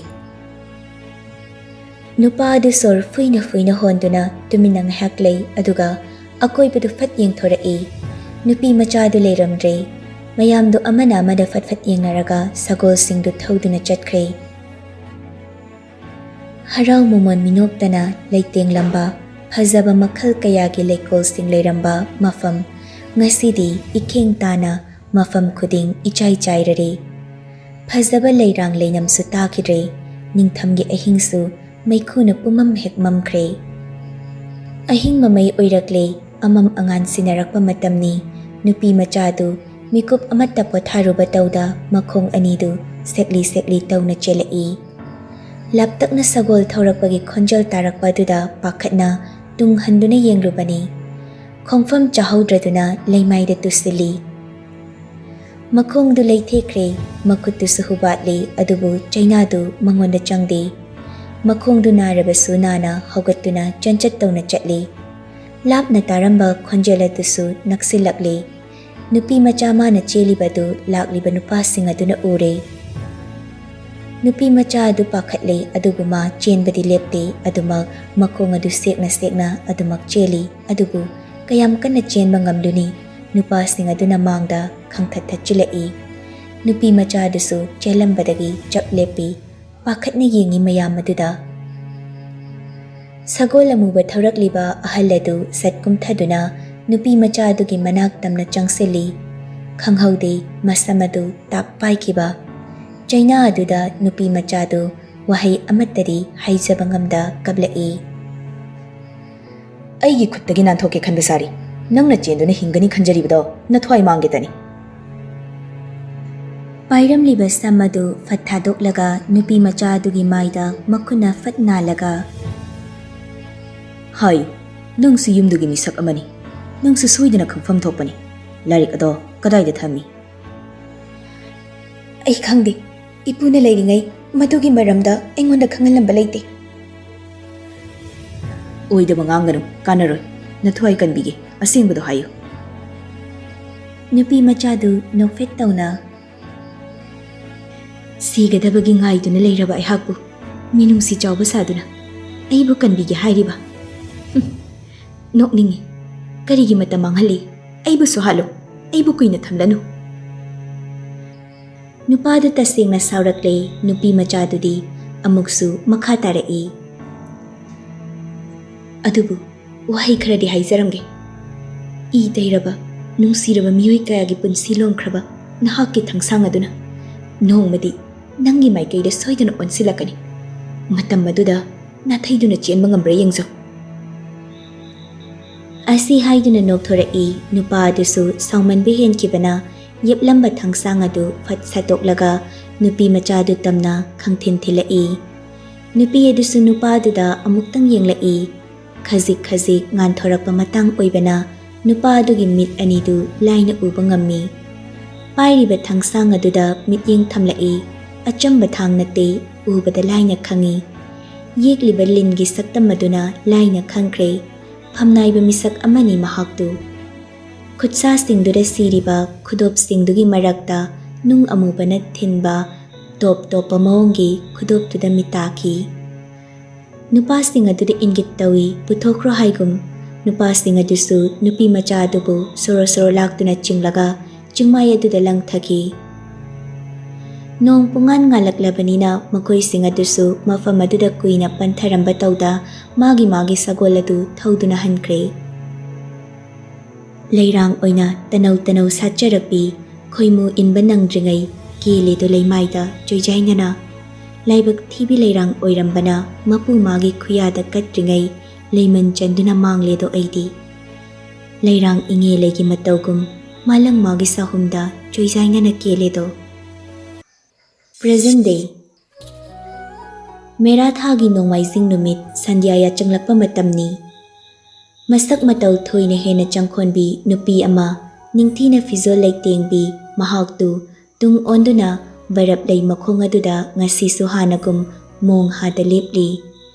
ꯅꯨꯄꯥ ꯑꯗꯨ ꯁꯣꯔ ꯐꯨꯏꯅ ꯐꯨꯏꯅ ꯍꯣꯟꯗꯨꯅ ꯇꯨꯃꯤꯟꯅ ꯉꯥꯏꯍꯥꯛ ꯂꯩ, ꯑꯗꯨꯒ ꯑꯀꯣꯏꯕꯗꯨ ꯐꯠ ꯌꯦꯡꯊꯣꯔꯛꯏ꯫ ꯅꯨꯄꯤ ꯃꯆꯥꯗꯨ ꯂꯩꯔꯝꯗ꯭ꯔꯦ꯫ ꯃꯌꯥꯝꯗꯨ ꯑꯃꯅ ꯑꯃꯗ ꯐꯠ ꯐꯠ ꯌꯦꯡꯅꯔꯒ ꯁꯒꯣꯜꯁꯤꯡꯗꯨ ꯊꯧꯗꯨꯅ ꯆꯠꯈ꯭ꯔꯦ꯫ ꯍꯔꯥꯎ ꯃꯃꯣꯟ ꯃꯤꯅꯣꯛꯇꯅ ꯂꯩꯇꯦꯡꯂꯝꯕ ꯐꯖꯕ ꯃꯈꯜ ꯀꯌꯥꯒꯤ ꯂꯩꯀꯣꯜꯁꯤꯡ ꯂꯩꯔꯝꯕ ꯃꯐꯝ, ꯉꯁꯤꯗꯤ ꯏꯈꯦꯡ ꯇꯥꯅ ꯃꯐꯝ ꯈꯨꯗꯤꯡ ꯏꯆꯥꯏ ꯆꯥꯏꯔꯔꯦ꯫ ꯐꯖꯕ ꯂꯩꯔꯥꯡ ꯂꯩꯅꯝꯁꯨ ꯇꯥꯈꯤꯗ꯭ꯔꯦ꯫ ꯅꯤꯡꯊꯝꯒꯤ ꯑꯍꯤꯡꯁꯨ ꯃꯩꯈꯨꯅ ꯄꯨꯝꯃꯝ ꯍꯦꯛ ꯃꯝꯈ꯭ꯔꯦ꯫ ꯑꯍꯤꯡ ꯃꯃꯩ ꯑꯣꯏꯔꯛꯂꯦ꯫ ꯑꯃꯝ ꯑꯉꯥꯟ ꯁꯤꯟꯅꯔꯛꯄ ꯃꯇꯝꯅꯤ꯫ ꯅꯨꯄꯤ ꯃꯆꯥꯗꯨ ꯃꯤꯀꯨꯞ ꯑꯃꯠꯇ ꯄꯣꯊꯥꯔꯨꯕ ꯇꯧꯗ ꯃꯈꯣꯡ ꯑꯅꯤꯗꯨ ꯁꯦꯛꯂꯤ ꯁꯦꯛꯂꯤ ꯇꯧꯅ ꯆꯦꯜꯂꯛꯏ꯫ ꯂꯥꯞꯇꯛꯅ ꯁꯒꯣꯜ ꯊꯧꯔꯛꯄꯒꯤ ꯈꯣꯟꯖꯦꯜ ꯇꯥꯔꯛꯄ ꯑꯗꯨꯗ ꯄꯥꯈꯠꯅ ꯇꯨꯡ ꯍꯟꯗꯨꯅ ꯌꯦꯡꯂꯨꯕꯅꯤ꯫ ꯈꯣꯡꯐꯝ ꯆꯥꯍꯧꯗ꯭ꯔꯗꯨꯅ ꯂꯩꯃꯥꯏꯗ ꯇꯨꯁꯤꯜꯂꯤ꯫ ꯃꯈꯣꯡꯗꯨ ꯂꯩꯊꯦꯛꯈ꯭ꯔꯦ, ꯃꯈꯨꯠꯇꯨꯁꯨ ꯍꯨꯕꯥꯠꯂꯤ, ꯑꯗꯨꯕꯨ ꯆꯩꯅꯥꯗꯨ ꯃꯉꯣꯟꯗ ꯆꯪꯗꯦ꯫ ꯃꯈꯣꯡꯗꯨ ꯅꯥꯔꯕꯁꯨ ꯅꯥꯅ ꯍꯧꯒꯠꯇꯨꯅ ꯆꯟꯆꯠ ꯇꯧꯅ ꯆꯠꯂꯤ꯫ ꯂꯥꯞꯅ ꯇꯥꯔꯝꯕ ꯈꯣꯟꯖꯦꯜ ꯑꯗꯨꯁꯨ ꯅꯛꯁꯤꯜꯂꯛꯂꯤ꯫ ꯅꯨꯄꯤ ꯃꯆꯥ ꯃꯥꯅ ꯆꯦꯜꯂꯤꯕ ꯑꯗꯨ ꯂꯥꯛꯂꯤꯕ ꯅꯨꯄꯥꯁꯤꯡ ꯑꯗꯨꯅ ꯎꯔꯦ꯫ ꯅꯨꯄꯤ ꯃꯆꯥ ꯑꯗꯨ ꯄꯥꯈꯠꯂꯦ, ꯑꯗꯨꯕꯨ ꯃꯥ ꯆꯦꯟꯕꯗꯤ ꯂꯦꯞꯇꯦ꯫ ꯑꯗꯨꯃꯛ ꯃꯈꯣꯡ ꯑꯗꯨ ꯁꯦꯛꯅ ꯁꯦꯛꯅ ꯑꯗꯨꯃꯛ ꯆꯦꯜꯂꯤ꯫ ꯑꯗꯨꯕꯨ ꯀꯌꯥꯝ ꯀꯟꯅ ꯆꯦꯟꯕ ꯉꯝꯂꯨꯅꯤ? ꯅꯨꯄꯥꯁꯤꯡ ꯑꯗꯨꯅ ꯃꯥꯡꯗ ꯈꯪꯊꯠ ꯊꯠꯆꯤꯜꯂꯛꯏ꯫ ꯅꯨꯄꯤ ꯃꯆꯥ ꯑꯗꯨꯁꯨ ꯆꯦꯜꯂꯝꯕꯗꯒꯤ ꯆꯞ ꯂꯦꯞꯄꯤ꯫ ꯄꯥꯈꯠꯅ ꯌꯦꯡꯉꯤ ꯃꯌꯥꯝ ꯑꯗꯨꯗ꯫ ꯁꯒꯣꯜ ꯑꯃꯨꯕ ꯊꯧꯔꯛꯂꯤꯕ ꯑꯍꯜ ꯑꯗꯨ ꯁꯠ ꯀꯨꯝꯊꯗꯨꯅ ꯅꯨꯄꯤ ꯃꯆꯥ ꯑꯗꯨꯒꯤ ꯃꯅꯥꯛ ꯇꯝꯅ ꯆꯪꯁꯤꯜꯂꯤ꯫ ꯈꯪꯍꯧꯗꯦ, ꯃꯁꯝ ꯑꯗꯨ ꯇꯥꯞ ꯄꯥꯏꯈꯤꯕ꯫ ꯆꯩꯅꯥ ꯑꯗꯨꯗ ꯅꯨꯄꯤ ꯃꯆꯥꯗꯨ ꯋꯥꯍꯩ ꯑꯃꯠꯇꯗꯤ ꯍꯥꯏꯖꯕ ꯉꯝꯗ ꯀꯞꯂꯛꯏ꯫ "ꯑꯩꯒꯤ ꯈꯨꯠꯇꯒꯤ ꯅꯥꯟꯊꯣꯛꯀꯦ ꯈꯟꯕ ꯁꯥꯔꯤ꯫ ꯅꯪꯅ ꯆꯦꯟꯗꯨꯅ ꯍꯤꯡꯒꯅꯤ ꯈꯟꯖꯔꯤꯕꯗꯣ ꯅꯊ꯭ꯋꯥꯏ ꯃꯥꯡꯒꯦꯇꯅꯤ꯫" ꯄꯥꯏꯔꯝꯂꯤꯕ ꯁꯝ ꯑꯗꯨ ꯐꯠ ꯊꯥꯗꯣꯛꯂꯒ ꯅꯨꯄꯤ ꯃꯆꯥ ꯑꯗꯨꯒꯤ ꯃꯥꯏꯗ ꯃꯈꯨꯠꯅ ꯐꯠ ꯅꯥꯜꯂꯒ, "ꯍꯥꯏꯌꯨ, ꯅꯪꯁꯨ ꯌꯨꯝꯗꯨꯒꯤ ꯃꯤꯁꯛ ꯑꯃꯅꯤ꯫ ꯅꯪꯁꯨ ꯁꯣꯏꯗꯅ ꯈꯪꯐꯝ ꯊꯣꯛꯄꯅꯤ꯫ ꯂꯥꯏꯔꯤꯛ ꯑꯗꯣ ꯀꯗꯥꯏꯗ ꯊꯝꯃꯤ?" "ꯑꯩ ꯈꯪꯗꯦ꯫ ꯏꯄꯨꯅ ꯂꯩꯔꯤꯉꯩ ꯃꯗꯨꯒꯤ ꯃꯔꯝꯗ ꯑꯩꯉꯣꯟꯗ ꯈꯪꯍꯜꯂꯝꯕ ꯂꯩꯇꯦ꯫" "ꯑꯣꯏꯗꯕ ꯉꯥꯡꯒꯅꯨ, ꯀꯥꯟꯅꯔꯣꯏ꯫ ꯅꯊ꯭ꯋꯥꯏ ꯀꯟꯕꯤꯒꯦ, ꯑꯁꯦꯡꯕꯗꯣ ꯍꯥꯏꯌꯨ꯫" ꯅꯨꯄꯤ ꯃꯆꯥꯗꯨ ꯅꯣꯛꯐꯦꯠ ꯇꯧꯅ, "ꯁꯤꯒꯗꯕꯒꯤ ꯉꯥꯏꯗꯨꯅ ꯂꯩꯔꯕ ꯑꯩꯍꯥꯛꯄꯨ ꯃꯤꯅꯨꯡꯁꯤ ꯆꯥꯎꯕ ꯁꯥꯗꯨꯅ ꯑꯩꯕꯨ ꯀꯟꯕꯤꯒꯦ ꯍꯥꯏꯔꯤꯕ? ꯍꯨꯝ, ꯅꯣꯛꯅꯤꯡꯉꯤ꯫ ꯀꯔꯤꯒꯤ ꯃꯇꯝ ꯃꯥꯡꯍꯜꯂꯤ? ꯑꯩꯕꯨꯁꯨ ꯍꯥꯠꯂꯨ꯫ ꯑꯩꯕꯨ ꯀꯨꯏꯅ ꯊꯝꯂꯅꯨ꯫" ꯅꯨꯄꯥꯗꯨ ꯇꯁꯦꯡꯅ ꯁꯥꯎꯔꯛꯂꯦ꯫ ꯅꯨꯄꯤ ꯃꯆꯥꯗꯨꯗꯤ ꯑꯃꯨꯛꯁꯨ ꯃꯈꯥ ꯇꯥꯔꯛꯏ꯫ "ꯑꯗꯨꯕꯨ ꯋꯥꯍꯩ ꯈꯔꯗꯤ ꯍꯥꯏꯖꯔꯝꯒꯦ꯫ ꯏ ꯇꯩꯔꯕ, ꯅꯨꯡꯁꯤꯔꯕ ꯃꯤꯑꯣꯏ ꯀꯌꯥꯒꯤ ꯄꯨꯟꯁꯤ ꯂꯣꯝꯈ꯭ꯔꯕ ꯅꯍꯥꯛꯀꯤ ꯊꯥꯡꯁꯥꯡ ꯑꯗꯨꯅ ꯅꯣꯡꯃꯗꯤ ꯅꯪꯒꯤ ꯃꯥꯏꯀꯩꯗ ꯁꯣꯏꯗꯅ ꯑꯣꯟꯁꯤꯜꯂꯛꯀꯅꯤ꯫ ꯃꯇꯝ ꯑꯗꯨꯗ ꯅꯥꯊꯩꯗꯨꯅ ꯆꯦꯟꯕ ꯉꯝꯕ꯭ꯔꯥ ꯌꯦꯡꯖꯧ꯫" ꯑꯁꯤ ꯍꯥꯏꯗꯨꯅ ꯅꯣꯛꯊꯣꯔꯛꯏ꯫ ꯅꯨꯄꯥ ꯑꯗꯨꯁꯨ ꯁꯥꯎꯃꯟꯕ ꯍꯦꯟꯈꯤꯕꯅ ꯌꯦꯞꯂꯝꯕ ꯊꯥꯡꯁꯥꯡ ꯑꯗꯨ ꯐꯠ ꯁꯠꯇꯣꯛꯂꯒ ꯅꯨꯄꯤ ꯃꯆꯥꯗꯨ ꯇꯝꯅ ꯈꯪꯊꯤꯟ ꯊꯤꯜꯂꯛꯏ꯫ ꯅꯨꯄꯤ ꯑꯗꯨꯁꯨ ꯅꯨꯄꯥꯗꯨꯗ ꯑꯃꯨꯛꯇꯪ ꯌꯦꯡꯂꯛꯏ꯫ ꯈꯖꯤꯛ ꯈꯖꯤꯛ ꯉꯥꯟꯊꯣꯔꯛꯄ ꯃꯇꯥꯡ ꯑꯣꯏꯕꯅ ꯅꯨꯄꯥ ꯑꯗꯨꯒꯤ ꯃꯤꯠ ꯑꯅꯤꯗꯨ ꯂꯥꯏꯅ ꯎꯕ ꯉꯝꯃꯤ꯫ ꯄꯥꯏꯔꯤꯕ ꯊꯥꯡꯁꯥꯡ ꯑꯗꯨꯗ ꯃꯤꯠꯌꯦꯡ ꯊꯝꯂꯛꯏ꯫ ꯑꯆꯝꯕ ꯊꯥꯡ ꯅꯠꯇꯦ, ꯎꯕꯗ ꯂꯥꯏꯅ ꯈꯪꯏ꯫ ꯌꯦꯛꯂꯤꯕ ꯂꯤꯟꯒꯤ ꯁꯛꯇꯝ ꯑꯗꯨꯅ ꯂꯥꯏꯅ ꯈꯪꯈ꯭ꯔꯦ꯫ ꯐꯝꯅꯥꯏꯕ ꯃꯤꯁꯛ ꯑꯃꯅꯤ ꯃꯍꯥꯛꯇꯨ꯫ ꯈꯨꯠꯁꯥꯁꯤꯡꯗꯨꯗ ꯁꯤꯔꯤꯕ ꯈꯨꯗꯣꯞꯁꯤꯡꯗꯨꯒꯤ ꯃꯔꯛꯇ ꯅꯨꯡ ꯑꯃꯨꯕꯅ ꯊꯤꯟꯕ ꯇꯣꯞ ꯇꯣꯞꯄ ꯃꯑꯣꯡꯒꯤ ꯈꯨꯗꯣꯞꯇꯨꯗ ꯃꯤꯠ ꯇꯥꯈꯤ꯫ ꯅꯨꯄꯥꯁꯤꯡ ꯑꯗꯨꯗ ꯏꯪꯒꯤꯠ ꯇꯧꯏ, ꯄꯨꯊꯣꯛꯈ꯭ꯔꯣ ꯍꯥꯏꯒꯨꯝ꯫ ꯅꯨꯄꯥꯁꯤꯡ ꯑꯗꯨꯁꯨ ꯅꯨꯄꯤ ꯃꯆꯥ ꯑꯗꯨꯕꯨ ꯁꯣꯔꯣ ꯁꯣꯔꯣ ꯂꯥꯛꯇꯨꯅ ꯆꯤꯡꯂꯒ ꯆꯤꯡꯃꯥꯏ ꯑꯗꯨꯗ ꯂꯪꯊꯈꯤ꯫ ꯅꯣꯡ ꯄꯨꯡꯉꯥꯟ ꯉꯥꯜꯂꯛꯂꯕꯅꯤꯅ ꯃꯈꯣꯏꯁꯤꯡ ꯑꯗꯨꯁꯨ ꯃꯐꯝ ꯑꯗꯨꯗ ꯀꯨꯏꯅ ꯄꯟꯊꯔꯝꯕ ꯇꯧꯗ ꯃꯥꯒꯤ ꯃꯥꯒꯤ ꯁꯒꯣꯜ ꯑꯗꯨ ꯊꯧꯗꯨꯅ ꯍꯟꯈ꯭ꯔꯦ꯫ ꯂꯩꯔꯥꯡ ꯑꯣꯏꯅ ꯇꯅꯧ ꯇꯅꯧ ꯁꯥꯠꯆꯔꯛꯄꯤ ꯈꯣꯏꯃꯨ ꯏꯟꯕ ꯅꯪꯗ꯭ꯔꯤꯉꯩ ꯀꯦꯜꯂꯤꯗꯨ ꯂꯩꯃꯥꯏꯗ ꯆꯣꯏꯖꯥꯏꯅꯅ꯫ ꯂꯥꯏꯕꯛ ꯊꯤꯕꯤ ꯂꯩꯔꯥꯡ ꯑꯣꯏꯔꯝꯕꯅ ꯃꯄꯨ ꯃꯥꯒꯤ ꯈꯨꯌꯥꯗ ꯀꯠꯇ꯭ꯔꯤꯉꯩ ꯂꯩꯃꯟ ꯆꯟꯗꯨꯅ ꯃꯥꯡꯂꯦꯗꯣ ꯑꯩꯗꯤ꯫ ꯂꯩꯔꯥꯡ ꯏꯉꯦ ꯂꯩꯒꯤ ꯃꯇꯧꯒꯨꯝ ꯃꯥꯂꯪ ꯃꯥꯒꯤ ꯁꯥꯍꯨꯝꯗ ꯆꯣꯏꯖꯥꯏꯅꯅ ꯀꯦꯜꯂꯦꯗꯣ꯫ Present day꯫ ꯃꯦꯔꯥ ꯊꯥꯒꯤ ꯅꯣꯡꯃꯥꯏꯖꯤꯡ ꯅꯨꯃꯤꯠ ꯁꯟꯙ꯭ꯌꯥ ꯌꯥꯆꯪꯂꯛꯄ ꯃꯇꯝꯅꯤ꯫ ꯃꯁꯛ ꯃꯇꯧ ꯊꯣꯏꯅ ꯍꯦꯟꯅ ꯆꯪꯈꯣꯟꯕꯤ ꯅꯨꯄꯤ ꯑꯃ ꯅꯤꯡꯊꯤꯅ ꯐꯤꯖꯣꯜ ꯂꯩꯇꯦꯡꯕꯤ ꯃꯍꯥꯛꯇꯨ ꯇꯨꯡ ꯑꯣꯟꯗꯨꯅ ꯕꯔꯞ ꯂꯩ ꯃꯈꯣꯡ ꯑꯗꯨꯗ ꯉꯁꯤꯁꯨ ꯍꯥꯟꯅꯒꯨꯝ ꯃꯣꯡ ꯍꯥꯗ ꯂꯦꯞꯂꯤ꯫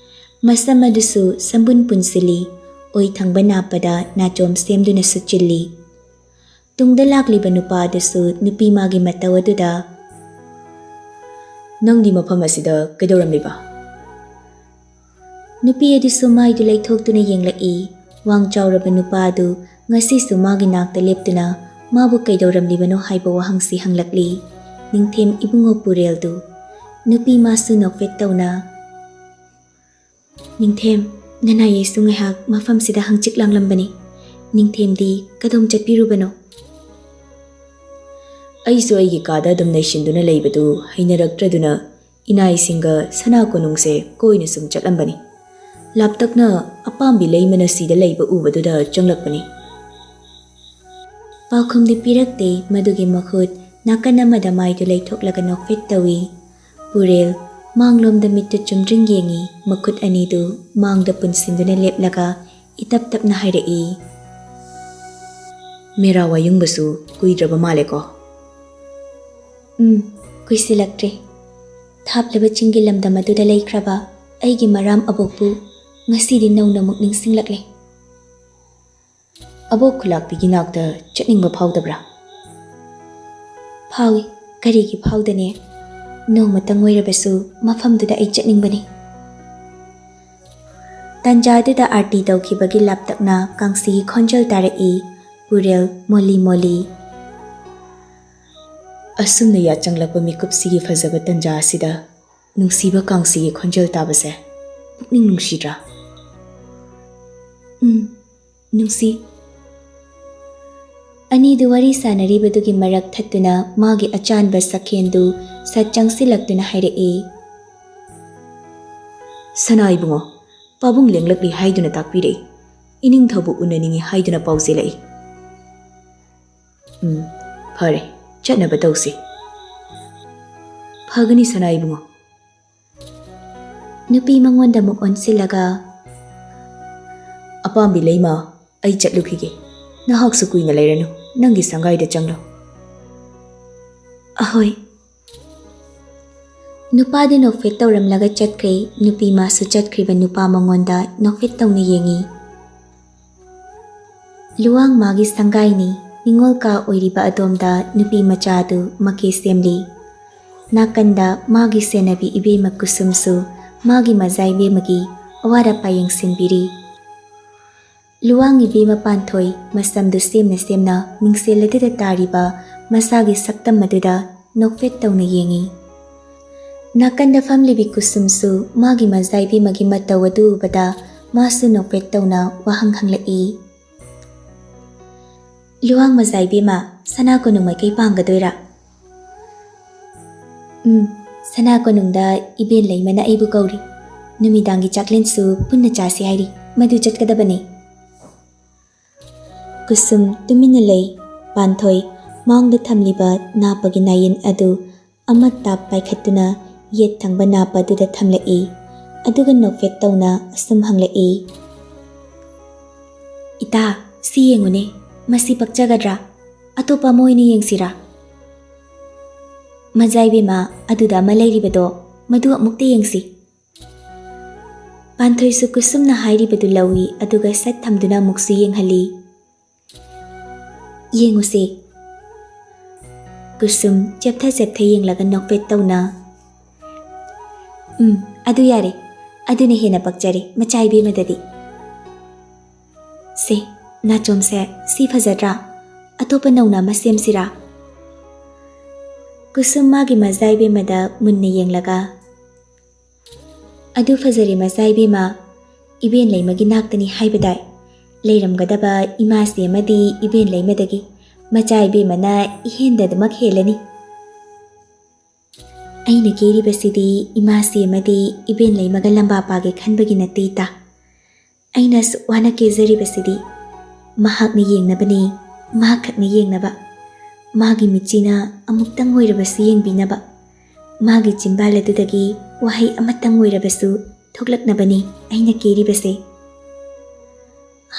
ꯃꯁꯝ ꯑꯗꯨꯁꯨ ꯁꯝꯕꯨꯟ ꯄꯨꯟꯁꯤꯜꯂꯤ, ꯑꯣꯏ ꯊꯪꯕ ꯅꯥꯞꯄꯗ ꯅꯥꯆꯣꯝ ꯁꯦꯝꯗꯨꯅ ꯁꯨꯠꯆꯤꯜꯂꯤ꯫ ꯇꯨꯡꯗ ꯂꯥꯛꯂꯤꯕ ꯅꯨꯄꯥ ꯑꯗꯨꯁꯨ ꯅꯨꯄꯤ ꯃꯥꯒꯤ ꯃꯇꯧ ꯑꯗꯨꯗ, "ꯅꯪꯗꯤ ꯃꯐꯝ ꯑꯁꯤꯗ ꯀꯩꯗꯧꯔꯝꯂꯤꯕ?" ꯅꯨꯄꯤ ꯑꯗꯨꯁꯨ ꯃꯥꯏꯗꯨ ꯂꯩꯊꯣꯛꯇꯨꯅ ꯌꯦꯡꯂꯛꯏ꯫ ꯋꯥꯡ ꯆꯥꯎꯔꯕ ꯅꯨꯄꯥ ꯑꯗꯨ ꯉꯁꯤꯁꯨ ꯃꯥꯒꯤ ꯅꯥꯛꯇ ꯂꯦꯞꯇꯨꯅ ꯃꯥꯕꯨ ꯀꯩꯗꯧꯔꯝꯂꯤꯕꯅꯣ ꯍꯥꯏꯕ ꯋꯥꯍꯪꯁꯤ ꯍꯪꯂꯛꯂꯤ꯫ ꯅꯤꯡꯊꯦꯝ ꯏꯕꯨꯡꯉꯣ ꯄꯨꯔꯦꯜꯗꯨ꯫ ꯅꯨꯄꯤ ꯃꯥꯁꯨ ꯅꯣꯛꯐꯦꯠ ꯇꯧꯅ, "ꯅꯤꯡꯊꯦꯝ, ꯅꯅꯥꯏ ꯑꯩꯁꯨ ꯉꯥꯏꯍꯥꯛ ꯃꯐꯝꯁꯤꯗ ꯍꯪꯆꯤꯛ ꯂꯥꯡꯂꯝꯕꯅꯤ꯫ ꯅꯤꯡꯊꯦꯝꯗꯤ ꯀꯗꯣꯝ ꯆꯠꯄꯤꯔꯨꯕꯅꯣ?" "ꯑꯩꯁꯨ ꯑꯩꯒꯤ ꯀꯥꯗ ꯑꯗꯨꯝ ꯅꯩꯁꯤꯟꯗꯨꯅ ꯂꯩꯕꯗꯨ ꯍꯩꯅꯔꯛꯇ꯭ꯔꯗꯨꯅ ꯏꯅꯥꯏꯁꯤꯡꯒ ꯁꯅꯥ ꯀꯣꯅꯨꯡꯁꯦ ꯀꯣꯏꯅ ꯁꯨꯝ ꯆꯠꯂꯝꯕꯅꯤ꯫ ꯂꯥꯞꯇꯛꯅ ꯑꯄꯥꯝꯕꯤ ꯂꯩ ꯃꯅꯥꯁꯤꯗ ꯂꯩꯕ ꯎꯕꯗꯨꯗ ꯆꯪꯂꯛꯄꯅꯤ꯫" ꯄꯥꯎꯈꯨꯝꯗꯤ ꯄꯤꯔꯛꯇꯦ꯫ ꯃꯗꯨꯒꯤ ꯃꯍꯨꯠ ꯅꯥꯀꯟ ꯑꯃꯗ ꯃꯥꯏꯗꯨ ꯂꯩꯊꯣꯛꯂꯒ ꯅꯣꯛꯐꯦꯠ ꯇꯧꯏ꯫ ꯄꯨꯔꯦꯜ ꯃꯥꯡꯂꯣꯝꯗ ꯃꯤꯠꯇꯨ ꯆꯨꯝꯗ꯭ꯔꯤꯡ ꯌꯦꯡꯏ, ꯃꯈꯨꯠ ꯑꯅꯤꯗꯨ ꯃꯥꯡꯗ ꯄꯨꯟꯁꯤꯟꯗꯨꯅ ꯂꯦꯞꯂꯒ ꯏꯇꯞ ꯇꯞꯅ ꯍꯥꯏꯔꯛꯏ, "ꯃꯦꯔꯥ ꯋꯥꯌꯨꯡꯕꯁꯨ ꯀꯨꯏꯗ꯭ꯔꯕ ꯃꯥꯜꯂꯦꯀꯣ?" "ꯎꯝ, ꯀꯨꯏꯁꯤꯜꯂꯛꯇ꯭ꯔꯦ꯫ ꯊꯥꯞꯂꯕ ꯆꯤꯡꯒꯤ ꯂꯝꯗꯝ ꯑꯗꯨꯗ ꯂꯩꯈ꯭ꯔꯕ ꯑꯩꯒꯤ ꯃꯔꯥꯝ ꯑꯕꯣꯛꯄꯨ ꯉꯁꯤꯗꯤ ꯅꯧꯅ ꯑꯃꯨꯛ ꯅꯤꯡꯁꯤꯡꯂꯛꯂꯦ꯫" ꯑꯕꯣꯛ ꯈꯨꯂꯥꯛꯄꯤꯒꯤ ꯅꯥꯛꯇ ꯆꯠꯅꯤꯡꯕ ꯐꯥꯎꯗꯕ꯭ꯔꯥ? ꯐꯥꯎꯏ꯫ ꯀꯔꯤꯒꯤ ꯐꯥꯎꯗꯅꯤ? ꯅꯣꯡꯃꯇꯪ ꯑꯣꯏꯔꯕꯁꯨ ꯃꯐꯝꯗꯨꯗ ꯑꯩ ꯆꯠꯅꯤꯡꯕꯅꯤ꯫ ꯇꯥꯟꯖꯥꯗꯨꯗ ꯑꯥꯔꯇꯤ ꯇꯧꯈꯤꯕꯒꯤ ꯂꯥꯞꯇꯛꯅ ꯀꯥꯡꯁꯤꯒꯤ ꯈꯣꯟꯖꯦꯜ ꯇꯥꯔꯛꯏ, ꯄꯨꯔꯦꯜ ꯃꯣꯂꯤ ꯃꯣꯂꯤ꯫ ꯑꯁꯨꯝꯅ ꯌꯥꯆꯪꯂꯛꯄ ꯃꯤꯀꯨꯞꯁꯤꯒꯤ ꯐꯖꯕ ꯇꯥꯟꯖꯥ ꯑꯁꯤꯗ ꯅꯨꯡꯁꯤꯕ ꯀꯥꯡꯁꯤꯒꯤ ꯈꯣꯟꯖꯦꯜ ꯇꯥꯕꯁꯦ ꯄꯨꯛꯅꯤꯡ ꯅꯨꯡꯁꯤꯗ꯭ꯔꯥ? ꯎꯝ, ꯅꯨꯡꯁꯤ꯫ ꯑꯅꯤꯗꯨ ꯋꯥꯔꯤ ꯁꯥꯟꯅꯔꯤꯕꯗꯨꯒꯤ ꯃꯔꯛ ꯊꯠꯇꯨꯅ ꯃꯥꯒꯤ ꯑꯆꯥꯟꯕ ꯁꯛꯈꯦꯟꯗꯨ ꯁꯠ ꯆꯪꯁꯤꯜꯂꯛꯇꯨꯅ ꯍꯥꯏꯔꯛꯏ꯫ ꯁꯅꯥ ꯏꯕꯨꯡꯉꯣ, ꯄꯥꯕꯨꯡ ꯂꯦꯡꯂꯛꯂꯤ ꯍꯥꯏꯗꯨꯅ ꯇꯥꯛꯄꯤꯔꯛꯏ꯫ ꯏꯅꯤꯡꯊꯧꯕꯨ ꯎꯅꯅꯤꯡꯏ ꯍꯥꯏꯗꯨꯅ ꯄꯥꯎꯖꯦꯜꯂꯛꯏ꯫ ꯎꯝ, ꯐꯔꯦ, ꯆꯠꯅꯕ ꯇꯧꯁꯤ꯫ ꯐꯒꯅꯤ ꯁꯅꯥ ꯏꯕꯨꯡꯉꯣ꯫ ꯅꯨꯄꯤ ꯃꯉꯣꯟꯗ ꯑꯃꯨꯛ ꯑꯣꯟꯁꯤꯜꯂꯒ, ꯑꯄꯥꯝꯕꯤ ꯂꯩꯃ, ꯑꯩ ꯆꯠꯂꯨꯈꯤꯒꯦ꯫ ꯅꯍꯥꯛꯁꯨ ꯀꯨꯏꯅ ꯂꯩꯔꯅꯨ, ꯅꯪꯒꯤ ꯁꯪꯒꯥꯏꯗ ꯆꯪꯂꯣ꯫ ꯑꯍꯣꯏ꯫ ꯅꯨꯄꯥꯗꯤ ꯅꯣꯛꯐꯦꯠ ꯇꯧꯔꯝꯂꯒ ꯆꯠꯈ꯭ꯔꯦ꯫ ꯅꯨꯄꯤ ꯃꯥꯁꯨ ꯆꯠꯈ꯭ꯔꯤꯕ ꯅꯨꯄꯥ ꯃꯉꯣꯟꯗ ꯅꯣꯛꯐꯦꯠ ꯇꯧꯅ ꯌꯦꯡꯏ꯫ ꯂꯨꯋꯥꯡ ꯃꯥꯒꯤ ꯁꯪꯒꯥꯏꯅꯤ꯫ ꯅꯤꯉꯣꯜ ꯀꯥ ꯑꯣꯏꯔꯤꯕ ꯑꯗꯣꯝꯗ ꯅꯨꯄꯤ ꯃꯆꯥꯗꯨ ꯃꯀꯦ ꯁꯦꯝꯂꯤ꯫ ꯅꯥꯀꯟꯗ ꯃꯥꯒꯤ ꯁꯦꯟꯅꯕꯤ ꯏꯕꯦꯝꯃ ꯀꯨꯁꯨꯝꯁꯨ ꯃꯥꯒꯤ ꯃꯖꯥ ꯏꯕꯦꯝꯃꯒꯤ ꯑꯋꯥꯠ ꯑꯄꯥ ꯌꯦꯡꯁꯤꯟꯕꯤꯔꯤ꯫ ꯂꯨꯋꯥꯡ ꯏꯕꯦꯝꯃ ꯄꯥꯟꯊꯣꯏ ꯃꯁꯝꯗꯨ ꯁꯦꯝꯅ ꯁꯦꯝꯅ ꯃꯤꯡꯁꯦꯜ ꯑꯗꯨꯗ ꯇꯥꯔꯤꯕ ꯃꯁꯥꯒꯤ ꯁꯛꯇꯝ ꯑꯗꯨꯗ ꯅꯣꯛꯐꯦꯠ ꯇꯧꯅ ꯌꯦꯡꯏ꯫ ꯅꯥꯀꯟꯗ ꯐꯝꯂꯤꯕꯤ ꯀꯨꯁꯨꯝꯁꯨ ꯃꯥꯒꯤ ꯃꯖꯥ ꯏꯕꯦꯝꯃꯒꯤ ꯃꯇꯧ ꯑꯗꯨ ꯎꯕꯗ ꯃꯥꯁꯨ ꯅꯣꯛꯐꯦꯠ ꯇꯧꯅ ꯋꯥꯍꯪ ꯍꯪꯂꯛꯏ꯫ ꯂꯨꯋꯥꯡ ꯃꯖꯥ ꯏꯕꯦꯝꯃ, ꯁꯅꯥ ꯀꯣꯅꯨꯡ ꯃꯥꯏꯀꯩ ꯄꯥꯡꯒꯗꯣꯏꯔꯥ? ꯎꯝ, ꯁꯅꯥ ꯀꯣꯅꯨꯡꯗ ꯏꯕꯦꯟ ꯂꯩꯃꯅ ꯑꯩꯕꯨ ꯀꯧꯔꯤ꯫ ꯅꯨꯃꯤꯗꯥꯡꯒꯤ ꯆꯥꯛꯂꯦꯟꯁꯨ ꯄꯨꯟꯅ ꯆꯥꯁꯤ ꯍꯥꯏꯔꯤ꯫ ꯃꯗꯨ ꯆꯠꯀꯗꯕꯅꯤ꯫ ꯀꯨꯁꯨꯝ ꯇꯨꯃꯤꯟꯅ ꯂꯩ꯫ ꯄꯥꯟꯊꯣꯏ ꯃꯥꯡꯗ ꯊꯝꯂꯤꯕ ꯅꯥꯄꯒꯤ ꯅꯥꯌꯦꯟ ꯑꯗꯨ ꯑꯃꯠꯇ ꯄꯥꯏꯈꯠꯇꯨꯅ ꯌꯦꯠ ꯊꯪꯕ ꯅꯥꯄ ꯑꯗꯨꯗ ꯊꯝꯂꯛꯏ꯫ ꯑꯗꯨꯒ ꯅꯣꯛꯐꯦꯠ ꯇꯧꯅ ꯑꯁꯨꯝ ꯍꯪꯂꯛꯏ, "ꯏꯇꯥ, ꯁꯤ ꯌꯦꯡꯉꯨꯅꯦ, ꯃꯁꯤ ꯄꯛꯆꯒꯗ꯭ꯔꯥ? ꯑꯇꯣꯞꯄ ꯑꯃ ꯑꯣꯏꯅ ꯌꯦꯡꯁꯤꯔꯥ? ꯃꯖꯥ ꯏꯕꯦꯝꯃ, ꯑꯗꯨꯗ ꯑꯃ ꯂꯩꯔꯤꯕꯗꯣ, ꯃꯗꯨ ꯑꯃꯨꯛꯇ ꯌꯦꯡꯁꯤ꯫" ꯄꯥꯟꯊꯣꯏꯁꯨ ꯀꯨꯁꯨꯝꯅ ꯍꯥꯏꯔꯤꯕꯗꯨ ꯂꯧꯏ, ꯑꯗꯨꯒ ꯁꯠ ꯊꯝꯗꯨꯅ ꯑꯃꯨꯛꯁꯨ ꯌꯦꯡꯍꯜꯂꯤ꯫ ꯌꯦꯡꯉꯨꯁꯦ꯫ ꯀꯨꯁꯨꯝ ꯆꯦꯞꯊ ꯆꯦꯞꯊ ꯌꯦꯡꯂꯒ ꯅꯣꯛꯐꯦꯠ ꯇꯧꯅ, "ꯎꯝ, ꯑꯗꯨ ꯌꯥꯔꯦ꯫ ꯑꯗꯨꯅ ꯍꯦꯟꯅ ꯄꯛꯆꯔꯦ, ꯃꯆꯥ ꯏꯕꯦꯝꯃꯗꯗꯤ꯫ ꯁꯦ, ꯅꯥꯆꯣꯝꯁꯦ, ꯁꯤ ꯐꯖꯗ꯭ꯔꯥ? ꯑꯇꯣꯞꯄ ꯅꯧꯅ ꯑꯃ ꯁꯦꯝꯁꯤꯔꯥ?" ꯀꯨꯁꯨꯝ ꯃꯥꯒꯤ ꯃꯆꯥ ꯏꯕꯦꯝꯃꯗ ꯃꯨꯟꯅ ꯌꯦꯡꯂꯒ, "ꯑꯗꯨ ꯐꯖꯔꯦ, ꯃꯆꯥ ꯏꯕꯦꯝꯃ꯫ ꯏꯕꯦꯟ ꯂꯩꯃꯒꯤ ꯅꯥꯛꯇꯅꯤ ꯍꯥꯏꯕꯗꯥꯏ? ꯂꯩꯔꯝꯒꯗꯕ ꯏꯃꯥꯁꯤ ꯑꯃꯗꯤ ꯏꯕꯦꯟ ꯂꯩꯃꯗꯒꯤ ꯃꯆꯥ ꯏꯕꯦꯝꯃꯅ ꯏꯍꯦꯟꯗ ꯑꯗꯨꯃꯛ ꯍꯦꯜꯂꯅꯤ꯫ ꯑꯩꯅ ꯀꯦꯔꯤꯕꯁꯤꯗꯤ ꯏꯃꯥꯁꯤ ꯑꯃꯗꯤ ꯏꯕꯦꯟ ꯂꯩꯃꯒ ꯂꯝꯕꯥ ꯄꯥꯒꯦ ꯈꯟꯕꯒꯤ ꯅꯠꯇꯦ, ꯏꯇꯥ꯫ ꯑꯩꯅ ꯑꯁꯨꯛ ꯋꯥꯅ ꯀꯦꯖꯔꯤꯕꯁꯤꯗꯤ ꯃꯍꯥꯛꯅ ꯌꯦꯡꯅꯕꯅꯤ, ꯃꯍꯥꯛꯈꯛꯅ ꯌꯦꯡꯅꯕ꯫ ꯃꯥꯒꯤ ꯃꯤꯠꯁꯤꯅ ꯑꯃꯨꯛꯇꯪ ꯑꯣꯏꯔꯕꯁꯨ ꯌꯦꯡꯕꯤꯅꯕ, ꯃꯥꯒꯤ ꯆꯤꯟꯕꯥꯜ ꯑꯗꯨꯗꯒꯤ ꯋꯥꯍꯩ ꯑꯃꯇꯪ ꯑꯣꯏꯔꯕꯁꯨ ꯊꯣꯛꯂꯛꯅꯕꯅꯤ ꯑꯩꯅ ꯀꯦꯔꯤꯕꯁꯦ꯫"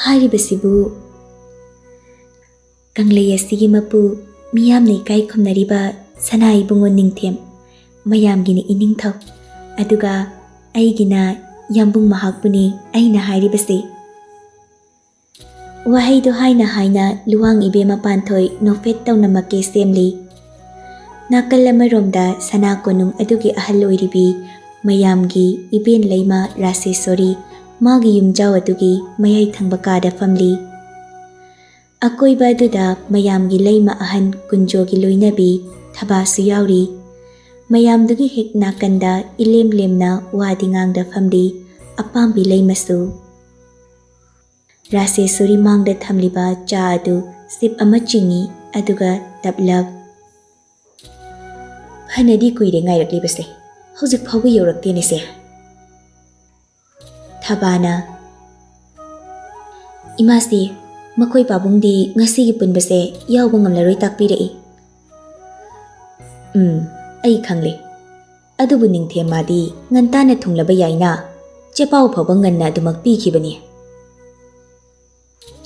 ꯍꯥꯏꯔꯤꯕꯁꯤꯕꯨ ꯀꯪꯂꯩ ꯑꯁꯤꯒꯤ ꯃꯄꯨ, ꯃꯤꯌꯥꯝꯅ ꯏꯀꯥꯏ ꯈꯨꯝꯅꯔꯤꯕ ꯁꯅꯥ ꯏꯕꯨꯡꯉꯣ ꯅꯤꯡꯊꯦꯝ, ꯃꯌꯥꯝꯒꯤꯅ ꯏꯅꯤꯡꯊꯧ, ꯑꯗꯨꯒ ꯑꯩꯒꯤꯅ ꯌꯥꯝꯕꯨꯡ ꯃꯍꯥꯛꯄꯨꯅꯤ ꯑꯩꯅ ꯍꯥꯏꯔꯤꯕꯁꯦ꯫ ꯋꯥꯍꯩꯗꯨ ꯍꯥꯏꯅ ꯍꯥꯏꯅ ꯂꯨꯋꯥꯡ ꯏꯕꯦꯝꯃ ꯄꯥꯟꯊꯣꯏ ꯅꯣꯛꯐꯦꯠ ꯇꯧꯅ ꯃꯀꯦ ꯁꯦꯝꯂꯤ꯫ ꯅꯥꯀꯜ ꯑꯃꯔꯣꯝꯗ ꯁꯅꯥ ꯀꯣꯅꯨꯡ ꯑꯗꯨꯒꯤ ꯑꯍꯜ ꯑꯣꯏꯔꯤꯕꯤ ꯃꯌꯥꯝꯒꯤ ꯏꯕꯦꯟ ꯂꯩꯃ ꯔꯥꯁꯦꯁꯣꯔꯤ ꯃꯥꯒꯤ ꯌꯨꯝꯖꯥꯎ ꯑꯗꯨꯒꯤ ꯃꯌꯥꯏ ꯊꯪꯕ ꯀꯥꯗ ꯐꯝꯂꯤ꯫ ꯑꯀꯣꯏꯕ ꯑꯗꯨꯗ ꯃꯌꯥꯝꯒꯤ ꯂꯩꯃ ꯑꯍꯟ ꯀꯨꯟꯖꯣꯒꯤ ꯂꯣꯏꯅꯕꯤ ꯊꯕꯥꯁꯨ ꯌꯥꯎꯔꯤ꯫ ꯃꯌꯥꯝꯗꯨꯒꯤ ꯍꯦꯛ ꯅꯥꯀꯟꯗ ꯏꯂꯦꯝ ꯂꯦꯝꯅ ꯋꯥꯗꯤ ꯉꯥꯡꯗ ꯐꯝꯂꯤ ꯑꯄꯥꯝꯕꯤ ꯂꯩꯃꯁꯨ꯫ ꯔꯥꯁꯦꯁꯣꯔꯤ ꯃꯥꯡꯗ ꯊꯝꯂꯤꯕ ꯆꯥ ꯑꯗꯨ ꯁꯤꯞ ꯑꯃ ꯆꯤꯡꯏ, ꯑꯗꯨꯒ ꯇꯞꯂꯞ, "ꯐꯅꯗꯤ ꯀꯨꯏꯔꯦ ꯉꯥꯏꯔꯛꯂꯤꯕꯁꯦ, ꯍꯧꯖꯤꯛ ꯐꯥꯎꯕ ꯌꯧꯔꯛꯇꯦꯅꯦꯁꯦ꯫" ꯊꯕꯥꯅ, "ꯏꯃꯥꯁꯤ, ꯃꯈꯣꯏ ꯄꯥꯕꯨꯡꯗꯤ ꯉꯁꯤꯒꯤ ꯄꯨꯟꯕꯁꯦ ꯌꯥꯎꯕ ꯉꯝꯂꯔꯣꯏ ꯇꯥꯛꯄꯤꯔꯛꯏ꯫" "ꯎꯝ, ꯑꯩ ꯈꯪꯂꯦ꯫ ꯑꯗꯨꯕꯨ ꯅꯤꯡꯊꯦꯝ ꯃꯥꯗꯤ ꯉꯟꯇꯥꯅ ꯊꯨꯡꯂꯕ ꯌꯥꯏꯅ, ꯆꯦꯄꯥꯎ ꯐꯥꯎꯕ ꯉꯟꯅ ꯑꯗꯨꯃꯛ ꯄꯤꯈꯤꯕꯅꯤ꯫"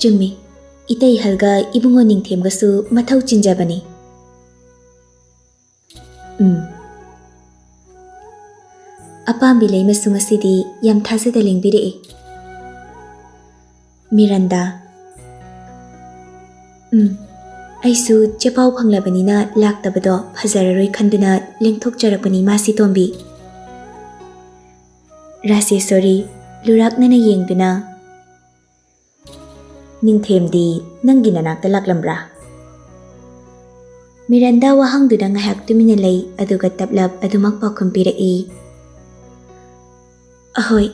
"ꯆꯨꯝꯃꯤ, ꯏꯇꯩ ꯍꯜꯒ ꯏꯕꯨꯡꯉꯣ ꯅꯤꯡꯊꯦꯝꯒꯁꯨ ꯃꯊꯧ ꯆꯤꯟꯖꯕꯅꯤ꯫" "ꯎꯝ꯫ ꯑꯄꯥꯝꯕꯤ ꯂꯩꯃꯁꯨ ꯉꯁꯤꯗꯤ ꯌꯥꯝ ꯊꯥꯖꯗ ꯂꯦꯡꯕꯤꯔꯛꯏ꯫" ꯃꯤꯔꯟꯗꯥ, "ꯎꯝ, ꯑꯩꯁꯨ ꯆꯦꯄꯥꯎ ꯐꯪꯂꯕꯅꯤꯅ ꯂꯥꯛꯇꯕꯗꯣ ꯐꯖꯔꯔꯣꯏ ꯈꯟꯗꯨꯅ ꯂꯦꯡꯊꯣꯛꯆꯔꯛꯄꯅꯤ, ꯏꯃꯥ ꯁꯤꯇꯣꯝꯕꯤ꯫ ꯔꯥꯖꯦꯁꯣꯔꯤ, ꯂꯨꯔꯥꯛꯅꯅ ꯌꯦꯡꯗꯨꯅ, "ꯅꯤꯡꯊꯦꯝꯗꯤ ꯅꯪꯒꯤ ꯅꯅꯥꯛꯇ ꯂꯥꯛꯂꯝꯕ꯭ꯔꯥ?" ꯃꯤꯔꯟꯗꯥ ꯋꯥꯍꯪꯗꯨꯗ ꯉꯥꯏꯍꯥꯛ ꯇꯨꯃꯤꯟꯅ ꯂꯩ, ꯑꯗꯨꯒ ꯇꯞꯂꯞ ꯑꯗꯨꯃꯛ ꯄꯥꯎꯈꯨꯝ ꯄꯤꯔꯛꯏ, "ꯑꯍꯣꯏ,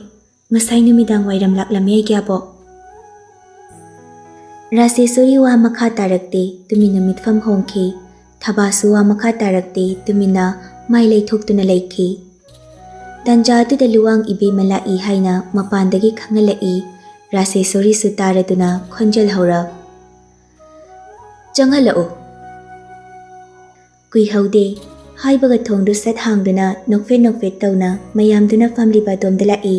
ꯉꯁꯥꯏ ꯅꯨꯃꯤꯗꯥꯡ ꯋꯥꯏꯔꯝ ꯂꯥꯛꯂꯝꯃꯤ, ꯑꯩꯒꯤ ꯑꯕꯣꯛ꯫" ꯔꯥꯖꯦꯁꯣꯔꯤ ꯋꯥ ꯃꯈꯥ ꯇꯥꯔꯛꯇꯦ, ꯇꯨꯃꯤꯟꯅ ꯃꯤꯠꯐꯝ ꯍꯣꯡꯈꯤ꯫ ꯊꯕꯥꯁꯨ ꯋꯥ ꯃꯈꯥ ꯇꯥꯔꯛꯇꯦ, ꯇꯨꯃꯤꯟꯅ ꯃꯥꯏ ꯂꯩꯊꯣꯛꯇꯨꯅ ꯂꯩꯈꯤ꯫ ꯇꯟꯖꯥ ꯑꯗꯨꯗ ꯂꯨꯋꯥꯡ ꯏꯕꯦꯝꯃ ꯂꯥꯛꯏ ꯍꯥꯏꯅ ꯃꯄꯥꯟꯗꯒꯤ ꯈꯪꯍꯜꯂꯛꯏ꯫ ꯔꯥꯖꯦꯁꯣꯔꯤꯁꯨ ꯇꯥꯔꯗꯨꯅ ꯈꯣꯟꯖꯦꯜ ꯍꯧꯔ, "ꯆꯪꯍꯜꯂꯛꯎ꯫" ꯀꯨꯏꯍꯧꯗꯦ꯫ ꯍꯥꯏꯕꯒ ꯊꯣꯡꯗꯨ ꯁꯠ ꯍꯥꯡꯗꯨꯅ ꯅꯣꯛꯐꯦꯠ ꯅꯣꯛꯐꯦꯠ ꯇꯧꯅ ꯃꯌꯥꯝꯗꯨꯅ ꯐꯝꯂꯤꯕ ꯑꯗꯣꯝꯗ ꯂꯥꯛꯏ꯫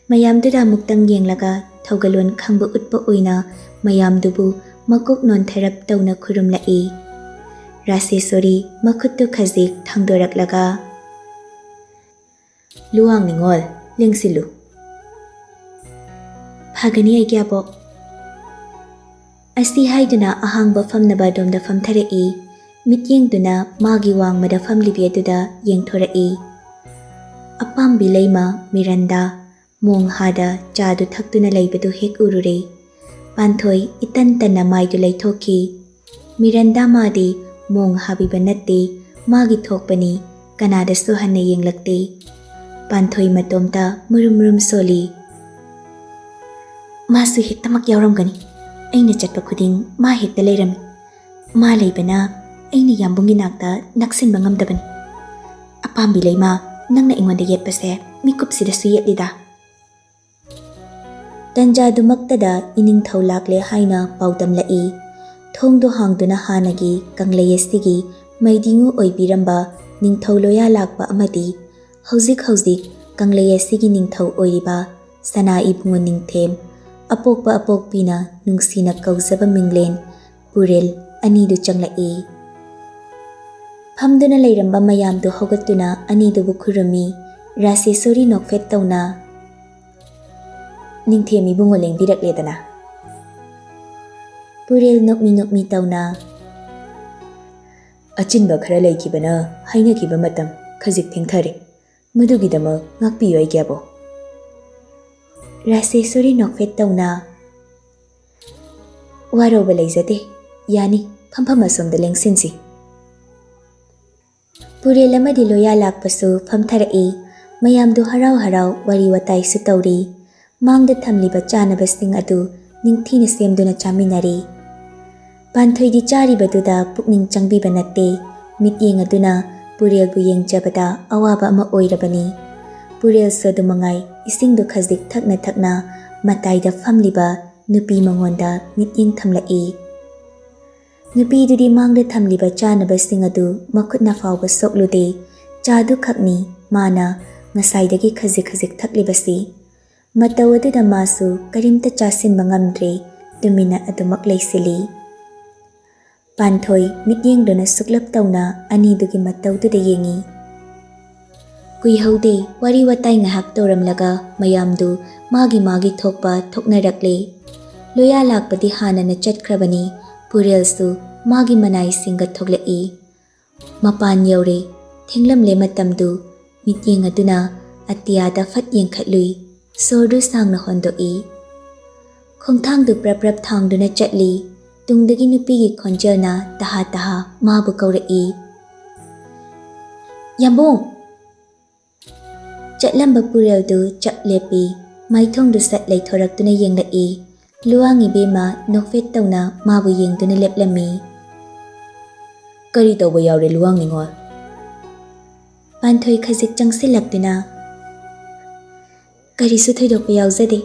ꯃꯌꯥꯝꯗꯨꯗ ꯑꯃꯨꯛꯇꯪ ꯌꯦꯡꯂꯒ ꯊꯧꯒꯜꯂꯣꯟ ꯈꯪꯕ ꯎꯠꯄ ꯑꯣꯏꯅ ꯃꯌꯥꯝꯗꯨꯕꯨ ꯃꯀꯣꯛ ꯅꯣꯟꯊꯔꯞ ꯇꯧꯅ ꯈꯨꯔꯨꯝꯂꯛꯏ꯫ ꯔꯥꯖꯦꯁꯣꯔꯤ ꯃꯈꯨꯠꯇꯨ ꯈꯖꯤꯛ ꯊꯥꯡꯗꯣꯔꯛꯂꯒ, "ꯂꯨꯋꯥꯡ ꯅꯤꯉꯣꯜ, ꯂꯦꯡꯁꯤꯜꯂꯨ꯫" "ꯐꯒꯅꯤ, ꯑꯩꯒꯤ ꯑꯕꯣꯛ꯫" ꯑꯁꯤ ꯍꯥꯏꯗꯨꯅ ꯑꯍꯥꯡꯕ ꯐꯝꯅꯕ ꯑꯗꯣꯝꯗ ꯐꯝꯊꯔꯛꯏ꯫ ꯃꯤꯠꯌꯦꯡꯗꯨꯅ ꯃꯥꯒꯤ ꯋꯥꯡꯃꯗ ꯐꯝꯂꯤꯕꯤ ꯑꯗꯨꯗ ꯌꯦꯡꯊꯣꯔꯛꯏ꯫ ꯑꯄꯥꯝꯕꯤ ꯂꯩꯃ ꯃꯤꯔꯟꯗꯥ ꯃꯣꯡ ꯍꯥꯗ ꯆꯥꯗꯨ ꯊꯛꯇꯨꯅ ꯂꯩꯕꯗꯨ ꯍꯦꯛ ꯎꯔꯨꯔꯦ꯫ ꯄꯥꯟꯊꯣꯏ ꯏꯇꯟ ꯇꯟꯅ ꯃꯥꯏꯗꯨ ꯂꯩꯊꯣꯛꯈꯤ꯫ ꯃꯤꯔꯟꯗꯥ ꯃꯥꯗꯤ ꯃꯣꯡ ꯍꯥꯕꯤꯕ ꯅꯠꯇꯦ, ꯃꯥꯒꯤ ꯊꯣꯛꯄꯅꯤ, ꯀꯅꯥꯗꯁꯨ ꯍꯟꯅ ꯌꯦꯡꯂꯛꯇꯦ꯫ ꯄꯥꯟꯊꯣꯏ ꯃꯇꯣꯝꯇ ꯃꯨꯔꯨꯝ ꯃꯨꯔꯨꯝ ꯁꯣꯜꯂꯤ꯫ "ꯃꯥꯁꯨ ꯍꯦꯛꯇꯃꯛ ꯌꯥꯎꯔꯝꯒꯅꯤ꯫ ꯑꯩꯅ ꯆꯠꯄ ꯈꯨꯗꯤꯡ ꯃꯥ ꯍꯦꯛꯇ ꯂꯩꯔꯝꯃꯤ꯫ ꯃꯥ ꯂꯩꯕꯅ ꯑꯩꯅ ꯌꯥꯝꯕꯨꯡꯒꯤ ꯅꯥꯛꯇ ꯅꯛꯁꯤꯟꯕ ꯉꯝꯗꯕꯅꯤ꯫ ꯑꯄꯥꯝꯕꯤ ꯂꯩꯃ, ꯅꯪꯅ ꯑꯩꯉꯣꯟꯗ ꯌꯦꯠꯄꯁꯦ ꯃꯤꯀꯨꯞꯁꯤꯗꯁꯨ ꯌꯦꯠꯂꯤꯗ꯫" ꯇꯟꯖꯥꯗꯨꯃꯛꯇꯗ ꯏꯅꯤꯡꯊꯧ ꯂꯥꯛꯂꯦ ꯍꯥꯏꯅ ꯄꯥꯎꯗꯝꯂꯛꯏ꯫ ꯊꯣꯡꯗꯣ ꯍꯥꯡꯗꯨꯅ ꯍꯥꯟꯅꯒꯤ ꯀꯪꯂꯩ ꯑꯁꯤꯒꯤ ꯃꯩꯗꯤꯉꯨ ꯑꯣꯏꯕꯤꯔꯝꯕ ꯅꯤꯡꯊꯧ ꯂꯣꯌꯥ ꯂꯥꯛꯄ ꯑꯃꯗꯤ ꯍꯧꯖꯤꯛ ꯍꯧꯖꯤꯛ ꯀꯪꯂꯩ ꯑꯁꯤꯒꯤ ꯅꯤꯡꯊꯧ ꯑꯣꯏꯔꯤꯕ ꯁꯅꯥ ꯏꯕꯨꯡꯉꯣ ꯅꯤꯡꯊꯦꯝ, ꯑꯄꯣꯛꯄ ꯑꯄꯣꯛꯄꯤꯅ ꯅꯨꯡꯁꯤꯅ ꯀꯧꯖꯕ ꯃꯤꯡꯂꯦꯟ ꯄꯨꯔꯦꯜ ꯑꯅꯤꯗꯨ ꯆꯪꯂꯛꯏ꯫ ꯐꯝꯗꯨꯅ ꯂꯩꯔꯝꯕ ꯃꯌꯥꯝꯗꯨ ꯍꯧꯒꯠꯇꯨꯅ ꯑꯅꯤꯗꯨꯕꯨ ꯈꯨꯔꯨꯝꯃꯤ꯫ ꯔꯥꯁꯦꯁꯣꯔꯤ ꯅꯣꯛꯐꯦꯠ ꯇꯧꯅ, "ꯅꯤꯡꯊꯦꯝ ꯏꯕꯨꯡꯉꯣ ꯂꯦꯡꯕꯤꯔꯛꯂꯦꯗꯅ꯫" ꯄꯨꯔꯦꯜ ꯅꯣꯛꯃꯤ ꯅꯣꯛꯃꯤ ꯇꯧꯅ, ꯑꯆꯤꯟꯕ ꯈꯔ ꯂꯩꯈꯤꯕꯅ ꯍꯥꯏꯅꯈꯤꯕ ꯃꯇꯝ ꯈꯖꯤꯛ ꯊꯦꯡꯊꯔꯦ꯫ ꯃꯗꯨꯒꯤꯗꯃꯛ ꯉꯥꯛꯄꯤꯌꯨ ꯑꯩꯒꯤ ꯑꯕꯣꯛ꯫ ꯔꯥꯁꯦꯁꯣꯔꯤ ꯅꯣꯛꯐꯦꯠ ꯇꯧꯅ, "ꯋꯥꯔꯧꯕ ꯂꯩꯖꯗꯦ꯫ ꯌꯥꯅꯤ, ꯐꯝꯐꯝ ꯑꯁꯣꯝꯗ ꯂꯦꯡꯁꯤꯟꯁꯤ꯫" ꯄꯨꯔꯦꯜ ꯑꯃꯗꯤ ꯂꯣꯌꯥ ꯂꯥꯛꯄꯁꯨ ꯐꯝꯊꯔꯛꯏ꯫ ꯃꯌꯥꯝꯗꯨ ꯍꯔꯥꯎ ꯍꯔꯥꯎ ꯋꯥꯔꯤ ꯋꯥꯇꯥꯏꯁꯨ ꯇꯧꯔꯤ꯫ ꯃꯥꯡꯗ ꯊꯝꯂꯤꯕ ꯆꯥꯅꯕꯁꯤꯡ ꯑꯗꯨ ꯅꯤꯡꯊꯤꯅ ꯁꯦꯝꯗꯨꯅ ꯆꯥꯃꯤꯟꯅꯔꯤ꯫ ꯄꯥꯟꯊꯣꯏꯗꯤ ꯆꯥꯔꯤꯕꯗꯨꯗ ꯄꯨꯛꯅꯤꯡ ꯆꯪꯕꯤꯕ ꯅꯠꯇꯦ꯫ ꯃꯤꯠꯌꯦꯡ ꯑꯗꯨꯅ ꯄꯨꯔꯦꯜꯕꯨ ꯌꯦꯡꯖꯕꯗ ꯑꯋꯥꯕ ꯑꯃ ꯑꯣꯏꯔꯕꯅꯤ꯫ ꯄꯨꯔꯦꯜꯁꯨ ꯑꯗꯨꯃꯉꯥꯏ ꯏꯁꯤꯡꯗꯨ ꯈꯖꯤꯛ ꯊꯛꯅ ꯊꯛꯅ ꯃꯇꯥꯏꯗ ꯐꯝꯂꯤꯕ ꯅꯨꯄꯤ ꯃꯉꯣꯟꯗ ꯃꯤꯠꯌꯦꯡ ꯊꯝꯂꯛꯏ꯫ ꯅꯨꯄꯤꯗꯨꯗꯤ ꯃꯥꯡꯗ ꯊꯝꯂꯤꯕ ꯆꯥꯅꯕꯁꯤꯡ ꯑꯗꯨ ꯃꯈꯨꯠꯅ ꯐꯥꯎꯕ ꯁꯣꯛꯂꯨꯗꯦ꯫ ꯆꯥꯗꯨ ꯈꯛꯅꯤ ꯃꯥꯅ ꯉꯁꯥꯏꯗꯒꯤ ꯈꯖꯤꯛ ꯈꯖꯤꯛ ꯊꯛꯂꯤꯕꯁꯤ꯫ ꯃꯇꯧ ꯑꯗꯨꯗ ꯃꯥꯁꯨ ꯀꯔꯤꯝꯇ ꯆꯥꯁꯤꯟꯕ ꯉꯝꯗ꯭ꯔꯦ, ꯇꯨꯃꯤꯟꯅ ꯑꯗꯨꯃꯛ ꯂꯩꯁꯤꯜꯂꯤ꯫ ꯄꯥꯟꯊꯣꯏ ꯃꯤꯠꯌꯦꯡꯗꯨꯅ ꯁꯨꯛꯂꯞ ꯇꯧꯅ ꯑꯅꯤꯗꯨꯒꯤ ꯃꯇꯧꯗꯨꯗ ꯌꯦꯡꯏ꯫ ꯀꯨꯏꯍꯧꯗꯦ, ꯋꯥꯔꯤ ꯋꯥꯇꯥꯏ ꯉꯥꯏꯍꯥꯛ ꯇꯧꯔꯝꯂꯒ ꯃꯌꯥꯝꯗꯨ ꯃꯥꯒꯤ ꯃꯥꯒꯤ ꯊꯣꯛꯄ ꯊꯣꯛꯅꯔꯛꯂꯦ꯫ ꯂꯣꯌꯥ ꯂꯥꯛꯄꯗꯤ ꯍꯥꯟꯅꯅ ꯆꯠꯈ꯭ꯔꯕꯅꯤ꯫ ꯄꯨꯔꯦꯜꯁꯨ ꯃꯥꯒꯤ ꯃꯅꯥꯏꯁꯤꯡꯒ ꯊꯣꯛꯂꯛꯏ꯫ ꯃꯄꯥꯟ ꯌꯧꯔꯦ꯫ ꯊꯦꯡꯂꯝꯂꯦ ꯃꯇꯝꯗꯨ꯫ ꯃꯤꯠꯌꯦꯡ ꯑꯗꯨꯅ ꯑꯇꯤꯌꯥꯗ ꯐꯠ ꯌꯦꯡꯈꯠꯂꯨꯏ꯫ ꯁꯣꯔꯗꯨ ꯁꯥꯡꯅ ꯍꯣꯟꯗꯣꯛꯏ꯫ ꯈꯣꯡꯊꯥꯡꯗꯨ ꯄ꯭ꯔꯞ ꯄ꯭ꯔꯞ ꯊꯥꯡꯗꯨꯅ ꯆꯠꯂꯤ꯫ ꯇꯨꯡꯗꯒꯤ ꯅꯨꯄꯤꯒꯤ ꯈꯣꯟꯖꯦꯜꯅ ꯇꯍꯥ ꯇꯍꯥ ꯃꯥꯕꯨ ꯀꯧꯔꯛꯏ꯫ "ꯌꯥꯝꯕꯨꯡ!" ꯆꯠꯂꯝꯕ ꯄꯨꯔꯦꯜꯗꯨ ꯆꯞ ꯂꯦꯞꯄꯤ꯫ ꯃꯥꯏꯊꯣꯡꯗꯨ ꯁꯠ ꯂꯩꯊꯣꯔꯛꯇꯨꯅ ꯌꯦꯡꯂꯛꯏ꯫ ꯂꯨꯋꯥꯡ ꯏꯕꯦꯝꯃ ꯅꯣꯛꯐꯦꯠ ꯇꯧꯅ ꯃꯥꯕꯨ ꯌꯦꯡꯗꯨꯅ ꯂꯦꯞꯂꯝꯃꯤ꯫ "ꯀꯔꯤ ꯇꯧꯕ ꯌꯥꯎꯔꯦ ꯂꯨꯋꯥꯡ ꯅꯤꯉꯣꯜ?" ꯄꯥꯟꯊꯣꯏ ꯈꯖꯤꯛ ꯆꯪꯁꯤꯜꯂꯛꯇꯨꯅ, "ꯀꯔꯤꯁꯨ ꯊꯣꯏꯗꯣꯛꯄ ꯌꯥꯎꯖꯗꯦ꯫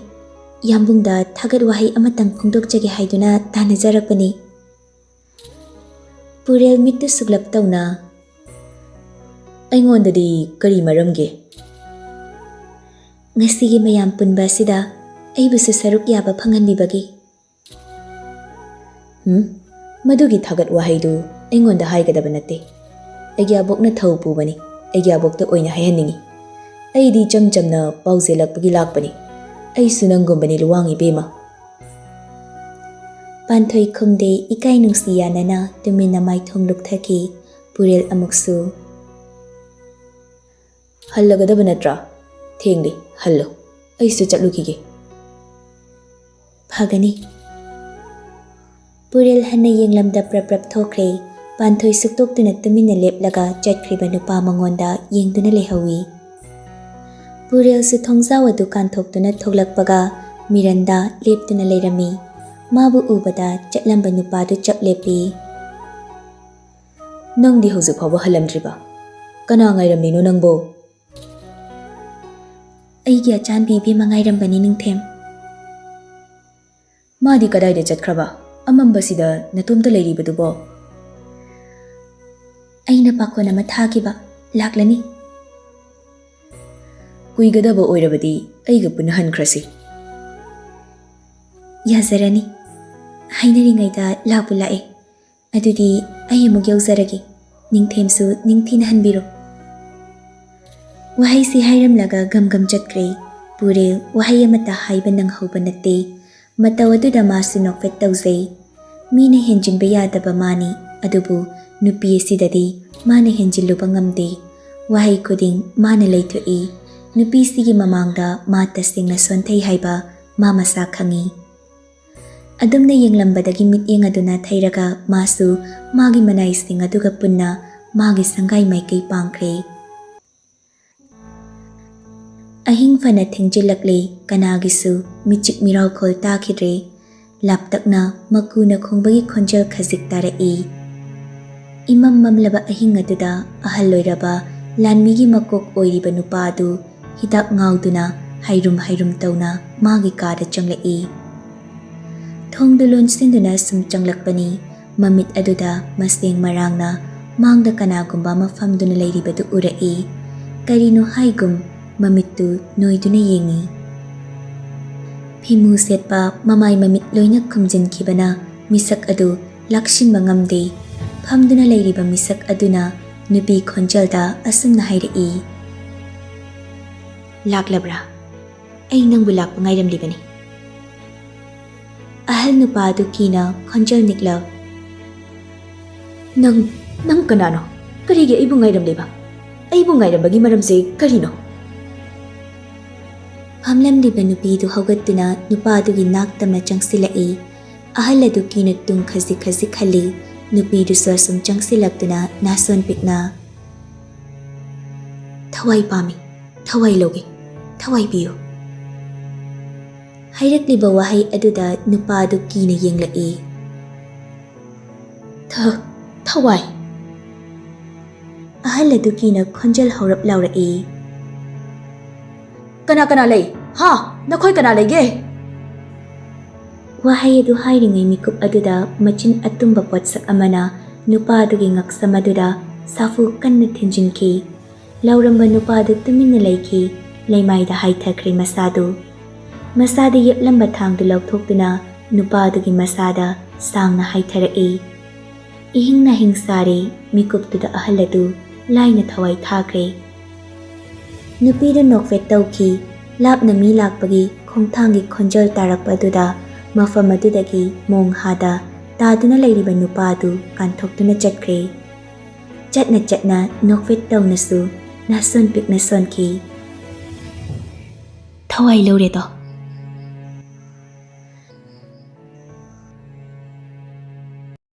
ꯌꯥꯝꯕꯨꯡꯗ ꯊꯥꯒꯠ ꯋꯥꯍꯩ ꯑꯃꯇꯪ ꯐꯣꯡꯗꯣꯛꯆꯒꯦ ꯍꯥꯏꯗꯨꯅ ꯇꯥꯟꯅꯖꯔꯛꯄꯅꯤ꯫" ꯄꯨꯔꯦꯜ ꯃꯤꯠꯇꯨ ꯁꯨꯛꯂꯞ ꯇꯧꯅ, "ꯑꯩꯉꯣꯟꯗꯗꯤ ꯀꯔꯤ ꯃꯔꯝꯒꯤ?" "ꯉꯁꯤꯒꯤ ꯃꯌꯥꯝ ꯄꯨꯟꯕ ꯑꯁꯤꯗ ꯑꯩꯕꯨꯁꯨ ꯁꯔꯨꯛ ꯌꯥꯕ ꯐꯪꯍꯟꯕꯤꯕꯒꯤ꯫" "ꯍꯨꯝ? ꯃꯗꯨꯒꯤ ꯊꯥꯒꯠ ꯋꯥꯍꯩꯗꯨ ꯑꯩꯉꯣꯟꯗ ꯍꯥꯏꯒꯗꯕ ꯅꯠꯇꯦ꯫ ꯑꯩꯒꯤ ꯑꯕꯣꯛꯅ ꯊꯧ ꯄꯨꯕꯅꯤ꯫ ꯑꯩꯒꯤ ꯑꯕꯣꯛꯇ ꯑꯣꯏꯅ ꯍꯥꯏꯍꯟꯅꯤꯡꯏ꯫ ꯑꯩꯗꯤ ꯏꯆꯝ ꯆꯝꯅ ꯄꯥꯎꯖꯦꯜꯂꯛꯄꯒꯤ ꯂꯥꯛꯄꯅꯤ꯫ ꯑꯩꯁꯨ ꯅꯪꯒꯨꯝꯕꯅꯤ ꯂꯨꯋꯥꯡ ꯏꯕꯦꯝꯃ꯫" ꯄꯥꯟꯊꯣꯏ ꯈꯨꯝꯗꯦ, ꯏꯀꯥꯏ ꯅꯨꯡꯁꯤ ꯌꯥꯅꯅ ꯇꯨꯃꯤꯟꯅ ꯃꯥꯏꯊꯣꯡ ꯂꯨꯛꯊꯈꯤ꯫ ꯄꯨꯔꯦꯜ ꯑꯃꯨꯛꯁꯨ, "ꯍꯜꯂꯒꯗꯕ ꯅꯠꯇ꯭ꯔꯥ? ꯊꯦꯡꯂꯦ, ꯍꯜꯂꯣ꯫ ꯑꯩꯁꯨ ꯆꯠꯂꯨꯈꯤꯒꯦ꯫" "ꯐꯒꯅꯤ꯫" ꯄꯨꯔꯦꯜ ꯍꯟꯅ ꯌꯦꯡꯂꯝꯗ ꯄ꯭ꯔꯞ ꯄ꯭ꯔꯞ ꯊꯣꯛꯈ꯭ꯔꯦ꯫ ꯄꯥꯟꯊꯣꯏ ꯁꯨꯛꯇꯣꯛꯇꯨꯅ ꯇꯨꯃꯤꯟꯅ ꯂꯦꯞꯂꯒ ꯆꯠꯈ꯭ꯔꯤꯕ ꯅꯨꯄꯥ ꯃꯉꯣꯟꯗ ꯌꯦꯡꯗꯨꯅ ꯂꯩꯍꯧꯏ꯫ ꯄꯨꯔꯦꯜꯁꯨ ꯊꯣꯡꯖꯥꯎ ꯑꯗꯨ ꯀꯥꯟꯊꯣꯛꯇꯨꯅ ꯊꯣꯛꯂꯛꯄꯒ ꯃꯤꯔꯟꯗꯥ ꯂꯦꯞꯇꯨꯅ ꯂꯩꯔꯝꯃꯤ꯫ ꯃꯥꯕꯨ ꯎꯕꯗ ꯆꯠꯂꯝꯕ ꯅꯨꯄꯥꯗꯨ ꯆꯞ ꯂꯦꯞꯄꯤ꯫ "ꯅꯪꯗꯤ ꯍꯧꯖꯤꯛ ꯐꯥꯎꯕ ꯍꯜꯂꯝꯗ꯭ꯔꯤꯕ? ꯀꯅꯥ ꯉꯥꯏꯔꯝꯂꯤꯅꯣ ꯅꯪꯕꯣ?" "ꯑꯩꯒꯤ ꯑꯆꯥꯟꯕꯤ ꯏꯕꯦꯝꯃ ꯉꯥꯏꯔꯝꯕꯅꯤ, ꯅꯤꯡꯊꯦꯝ꯫" "ꯃꯥꯗꯤ ꯀꯗꯥꯏꯗ ꯆꯠꯈ꯭ꯔꯕ? ꯑꯃꯝꯕꯁꯤꯗ ꯅꯇꯣꯝꯇ ꯂꯩꯔꯤꯕꯗꯨꯕꯣ?" "ꯑꯩꯅ ꯄꯥꯈꯣꯟ ꯑꯃ ꯊꯥꯈꯤꯕ, ꯂꯥꯛꯂꯅꯤ꯫" "ꯀꯨꯏꯒꯗꯕ ꯑꯣꯏꯔꯕꯗꯤ ꯑꯩꯒ ꯄꯨꯟꯅ ꯍꯟꯈ꯭ꯔꯁꯤ꯫" "ꯌꯥꯖꯔꯅꯤ꯫ ꯍꯥꯏꯅꯔꯤꯉꯩꯗ ꯂꯥꯛꯄꯨ ꯂꯥꯛꯑꯦ꯫ ꯑꯗꯨꯗꯤ ꯑꯩ ꯑꯃꯨꯛ ꯌꯧꯖꯔꯒꯦ꯫ ꯅꯤꯡꯊꯦꯝꯁꯨ ꯅꯤꯡꯊꯤꯅ ꯍꯟꯕꯤꯔꯣ꯫" ꯋꯥꯍꯩꯁꯤ ꯍꯥꯏꯔꯝꯂꯒ ꯒꯝ ꯒꯝ ꯆꯠꯈ꯭ꯔꯦ꯫ ꯄꯨꯔꯦꯜ ꯋꯥꯍꯩ ꯑꯃꯠꯇ ꯍꯥꯏꯕ ꯅꯪꯍꯧꯕ ꯅꯠꯇꯦ꯫ ꯃꯇꯧ ꯑꯗꯨꯗ ꯃꯥꯁꯨ ꯅꯣꯛꯐꯦꯠ ꯇꯧꯖꯩ꯫ ꯃꯤꯅ ꯍꯦꯟꯖꯤꯟꯕ ꯌꯥꯗꯕ ꯃꯥꯅꯤ, ꯑꯗꯨꯕꯨ ꯅꯨꯄꯤ ꯑꯁꯤꯗꯗꯤ ꯃꯥꯅ ꯍꯦꯟꯖꯤꯜꯂꯨꯕ ꯉꯝꯗꯦ꯫ ꯋꯥꯍꯩ ꯈꯨꯗꯤꯡ ꯃꯥꯅ ꯂꯩꯊꯣꯛꯏ꯫ ꯅꯨꯄꯤꯁꯤꯒꯤ ꯃꯃꯥꯡꯗ ꯃꯥ ꯇꯁꯦꯡꯅ ꯁꯣꯟꯊꯩ ꯍꯥꯏꯕ ꯃꯥ ꯃꯁꯥ ꯈꯪꯏ꯫ ꯑꯗꯨꯝꯅ ꯌꯦꯡꯂꯝꯕꯗꯒꯤ ꯃꯤꯠꯌꯦꯡ ꯑꯗꯨ ꯅꯥꯊꯩꯔꯒ ꯃꯥꯁꯨ ꯃꯥꯒꯤ ꯃꯅꯥꯏꯁꯤꯡ ꯑꯗꯨꯒ ꯄꯨꯟꯅ ꯃꯥꯒꯤ ꯁꯪꯒꯥꯏ ꯃꯥꯏꯀꯩ ꯄꯥꯡꯈ꯭ꯔꯦ꯫ ꯑꯍꯤꯡ ꯐꯅ ꯊꯦꯡꯖꯤꯜꯂꯛꯂꯦ, ꯀꯅꯥꯒꯤꯁꯨ ꯃꯤꯆꯤꯛ ꯃꯤꯔꯥꯎꯈꯣꯜ ꯇꯥꯈꯤꯗ꯭ꯔꯦ꯫ ꯂꯥꯞꯇꯛꯅ ꯃꯀꯨꯅ ꯈꯣꯡꯕꯒꯤ ꯈꯣꯟꯖꯦꯜ ꯈꯖꯤꯛ ꯇꯥꯔꯛꯏ꯫ ꯏꯃꯝ ꯃꯝꯂꯕ ꯑꯍꯤꯡ ꯑꯗꯨꯗ ꯑꯍꯜ ꯑꯣꯏꯔꯕ ꯂꯥꯟꯃꯤꯒꯤ ꯃꯀꯣꯛ ꯑꯣꯏꯔꯤꯕ ꯅꯨꯄꯥ ꯑꯗꯨ ꯍꯤꯗꯥꯛ ꯉꯥꯎꯗꯨꯅ ꯍꯥꯏꯔꯨꯝ ꯍꯥꯏꯔꯨꯝ ꯇꯧꯅ ꯃꯥꯒꯤ ꯀꯥꯗ ꯆꯪꯂꯛꯏ꯫ ꯊꯣꯡꯗꯨ ꯂꯣꯟꯁꯤꯟꯗꯨꯅ ꯁꯨꯝ ꯆꯪꯂꯛꯄꯅꯤ꯫ ꯃꯃꯤꯠ ꯑꯗꯨꯗ ꯃꯁꯦꯡ ꯃꯔꯥꯡꯅ ꯃꯥꯡꯗ ꯀꯅꯥꯒꯨꯝꯕ ꯑꯃ ꯐꯝꯗꯨꯅ ꯂꯩꯔꯤꯕꯗꯨ ꯎꯔꯛꯏ꯫ ꯀꯔꯤꯅꯣ ꯍꯥꯏꯒꯨꯝ ꯃꯃꯤꯠꯇꯨ ꯅꯣꯏꯗꯨꯅ ꯌꯦꯡꯏ꯫ ꯐꯤꯃꯨ ꯁꯦꯠꯄ, ꯃꯃꯥꯏ ꯃꯃꯤꯠ ꯂꯣꯏꯅ ꯈꯨꯝꯖꯤꯟꯈꯤꯕꯅ ꯃꯤꯁꯛ ꯑꯗꯨ ꯂꯥꯛꯁꯤꯟꯕ ꯉꯝꯗꯦ꯫ ꯐꯝꯗꯨꯅ ꯂꯩꯔꯤꯕ ꯃꯤꯁꯛ ꯑꯗꯨꯅ ꯅꯨꯄꯤ ꯈꯣꯟꯖꯦꯜꯗ ꯑꯁꯨꯝꯅ ꯍꯥꯏꯔꯛꯏ, "ꯂꯥꯛꯂꯕ꯭ꯔꯥ? ꯑꯩ ꯅꯪꯕꯨ ꯂꯥꯛꯄ ꯉꯥꯏꯔꯝꯂꯤꯕꯅꯤ꯫" ꯑꯍꯜ ꯅꯨꯄꯥ ꯑꯗꯨ ꯀꯤꯅ ꯈꯣꯟꯖꯦꯜ ꯅꯤꯛꯂꯞ, "ꯅꯪ, ꯅꯪ ꯀꯅꯥꯅꯣ? ꯀꯔꯤꯒꯤ ꯑꯩꯕꯨ ꯉꯥꯏꯔꯝꯂꯤꯕ? ꯑꯩꯕꯨ ꯉꯥꯏꯔꯝꯕꯒꯤ ꯃꯔꯝꯁꯦ ꯀꯔꯤꯅꯣ?" ꯐꯝꯂꯝꯂꯤꯕ ꯅꯨꯄꯤꯗꯨ ꯍꯧꯒꯠꯇꯨꯅ ꯅꯨꯄꯥꯗꯨꯒꯤ ꯅꯥꯛ ꯇꯝꯅ ꯆꯪꯁꯤꯜꯂꯛꯏ꯫ ꯑꯍꯜ ꯑꯗꯨ ꯀꯤꯅ ꯇꯨꯡ ꯈꯖꯤꯛ ꯈꯖꯤꯛ ꯍꯜꯂꯤ꯫ ꯅꯨꯄꯤꯗꯨꯁꯨ ꯑꯁꯨꯝ ꯆꯪꯁꯤꯜꯂꯛꯇꯨꯅ ꯅꯥꯁꯣꯟ ꯄꯤꯛꯅ, "ꯊꯋꯥꯏ ꯄꯥꯝꯃꯤ, ꯊꯋꯥꯏ ꯂꯧꯒꯦ, ꯊꯋꯥꯏ ꯄꯤꯌꯨ" ꯍꯥꯏꯔꯛꯂꯤꯕ ꯋꯥꯍꯩ ꯑꯗꯨꯗ ꯅꯨꯄꯥ ꯑꯗꯨ ꯀꯤꯅ ꯌꯦꯡꯂꯛꯏ꯫ "ꯊ-, ꯊꯋꯥꯏ?" ꯑꯍꯜ ꯑꯗꯨ ꯀꯤꯅ ꯈꯣꯟꯖꯦꯜ ꯍꯧꯔꯞ ꯂꯥꯎꯔꯛꯏ꯫ "ꯀꯅꯥ ꯀꯅꯥ ꯂꯩ? ꯍꯥ? ꯅꯈꯣꯏ ꯀꯅꯥ ꯂꯩꯒꯦ?" ꯋꯥꯍꯩ ꯑꯗꯨ ꯍꯥꯏꯔꯤꯉꯩ ꯃꯤꯀꯨꯞ ꯑꯗꯨꯗ ꯃꯆꯤꯟ ꯑꯇꯨꯝꯕ ꯄꯣꯠꯁꯛ ꯑꯃꯅ ꯅꯨꯄꯥ ꯑꯗꯨꯒꯤ ꯉꯛꯁꯝ ꯑꯗꯨꯗ ꯁꯥꯐꯨ ꯀꯟꯅ ꯊꯤꯟꯖꯤꯟꯈꯤ꯫ ꯂꯥꯎꯔꯝꯕ ꯅꯨꯄꯥ ꯑꯗꯨ ꯇꯨꯃꯤꯟꯅ ꯂꯩꯈꯤ, ꯂꯩꯃꯥꯏꯗ ꯍꯥꯏꯊꯈ꯭ꯔꯦ ꯃꯁꯥꯗꯨ꯫ ꯃꯁꯥꯗ ꯌꯦꯞꯂꯝꯕ ꯊꯥꯡꯗꯨ ꯂꯧꯊꯣꯛꯇꯨꯅ ꯅꯨꯄꯥ ꯑꯗꯨꯒꯤ ꯃꯁꯥꯗ ꯁꯥꯡꯅ ꯍꯥꯏꯊꯔꯛꯏ꯫ ꯏꯍꯤꯡ ꯅꯥꯍꯤꯡ ꯁꯥꯔꯦ, ꯃꯤꯀꯨꯞꯇꯨꯗ ꯑꯍꯜ ꯑꯗꯨ ꯂꯥꯏꯅ ꯊꯋꯥꯏ ꯊꯥꯈ꯭ꯔꯦ꯫ ꯅꯨꯄꯤꯗꯨ ꯅꯣꯛꯐꯦꯠ ꯇꯧꯈꯤ꯫ ꯂꯥꯞꯅ ꯃꯤ ꯂꯥꯛꯄꯒꯤ ꯈꯣꯡꯊꯥꯡꯒꯤ ꯈꯣꯟꯖꯦꯜ ꯇꯥꯔꯛꯄ ꯑꯗꯨꯗ ꯃꯐꯝ ꯑꯗꯨꯗꯒꯤ ꯃꯣꯡ ꯍꯥꯗ ꯇꯥꯗꯨꯅ ꯂꯩꯔꯤꯕ ꯅꯨꯄꯥ ꯑꯗꯨ ꯀꯥꯟꯊꯣꯛꯇꯨꯅ ꯆꯠꯈ꯭ꯔꯦ꯫ ꯆꯠꯅ ꯆꯠꯅ ꯅꯣꯛꯐꯦꯠ ꯇꯧꯅꯁꯨ ꯅꯥꯁꯣꯟ ꯄꯤꯛꯅ ꯁꯣꯟꯈꯤ꯫ "ꯊꯋꯥꯏ ꯂꯧꯔꯦꯗꯣ,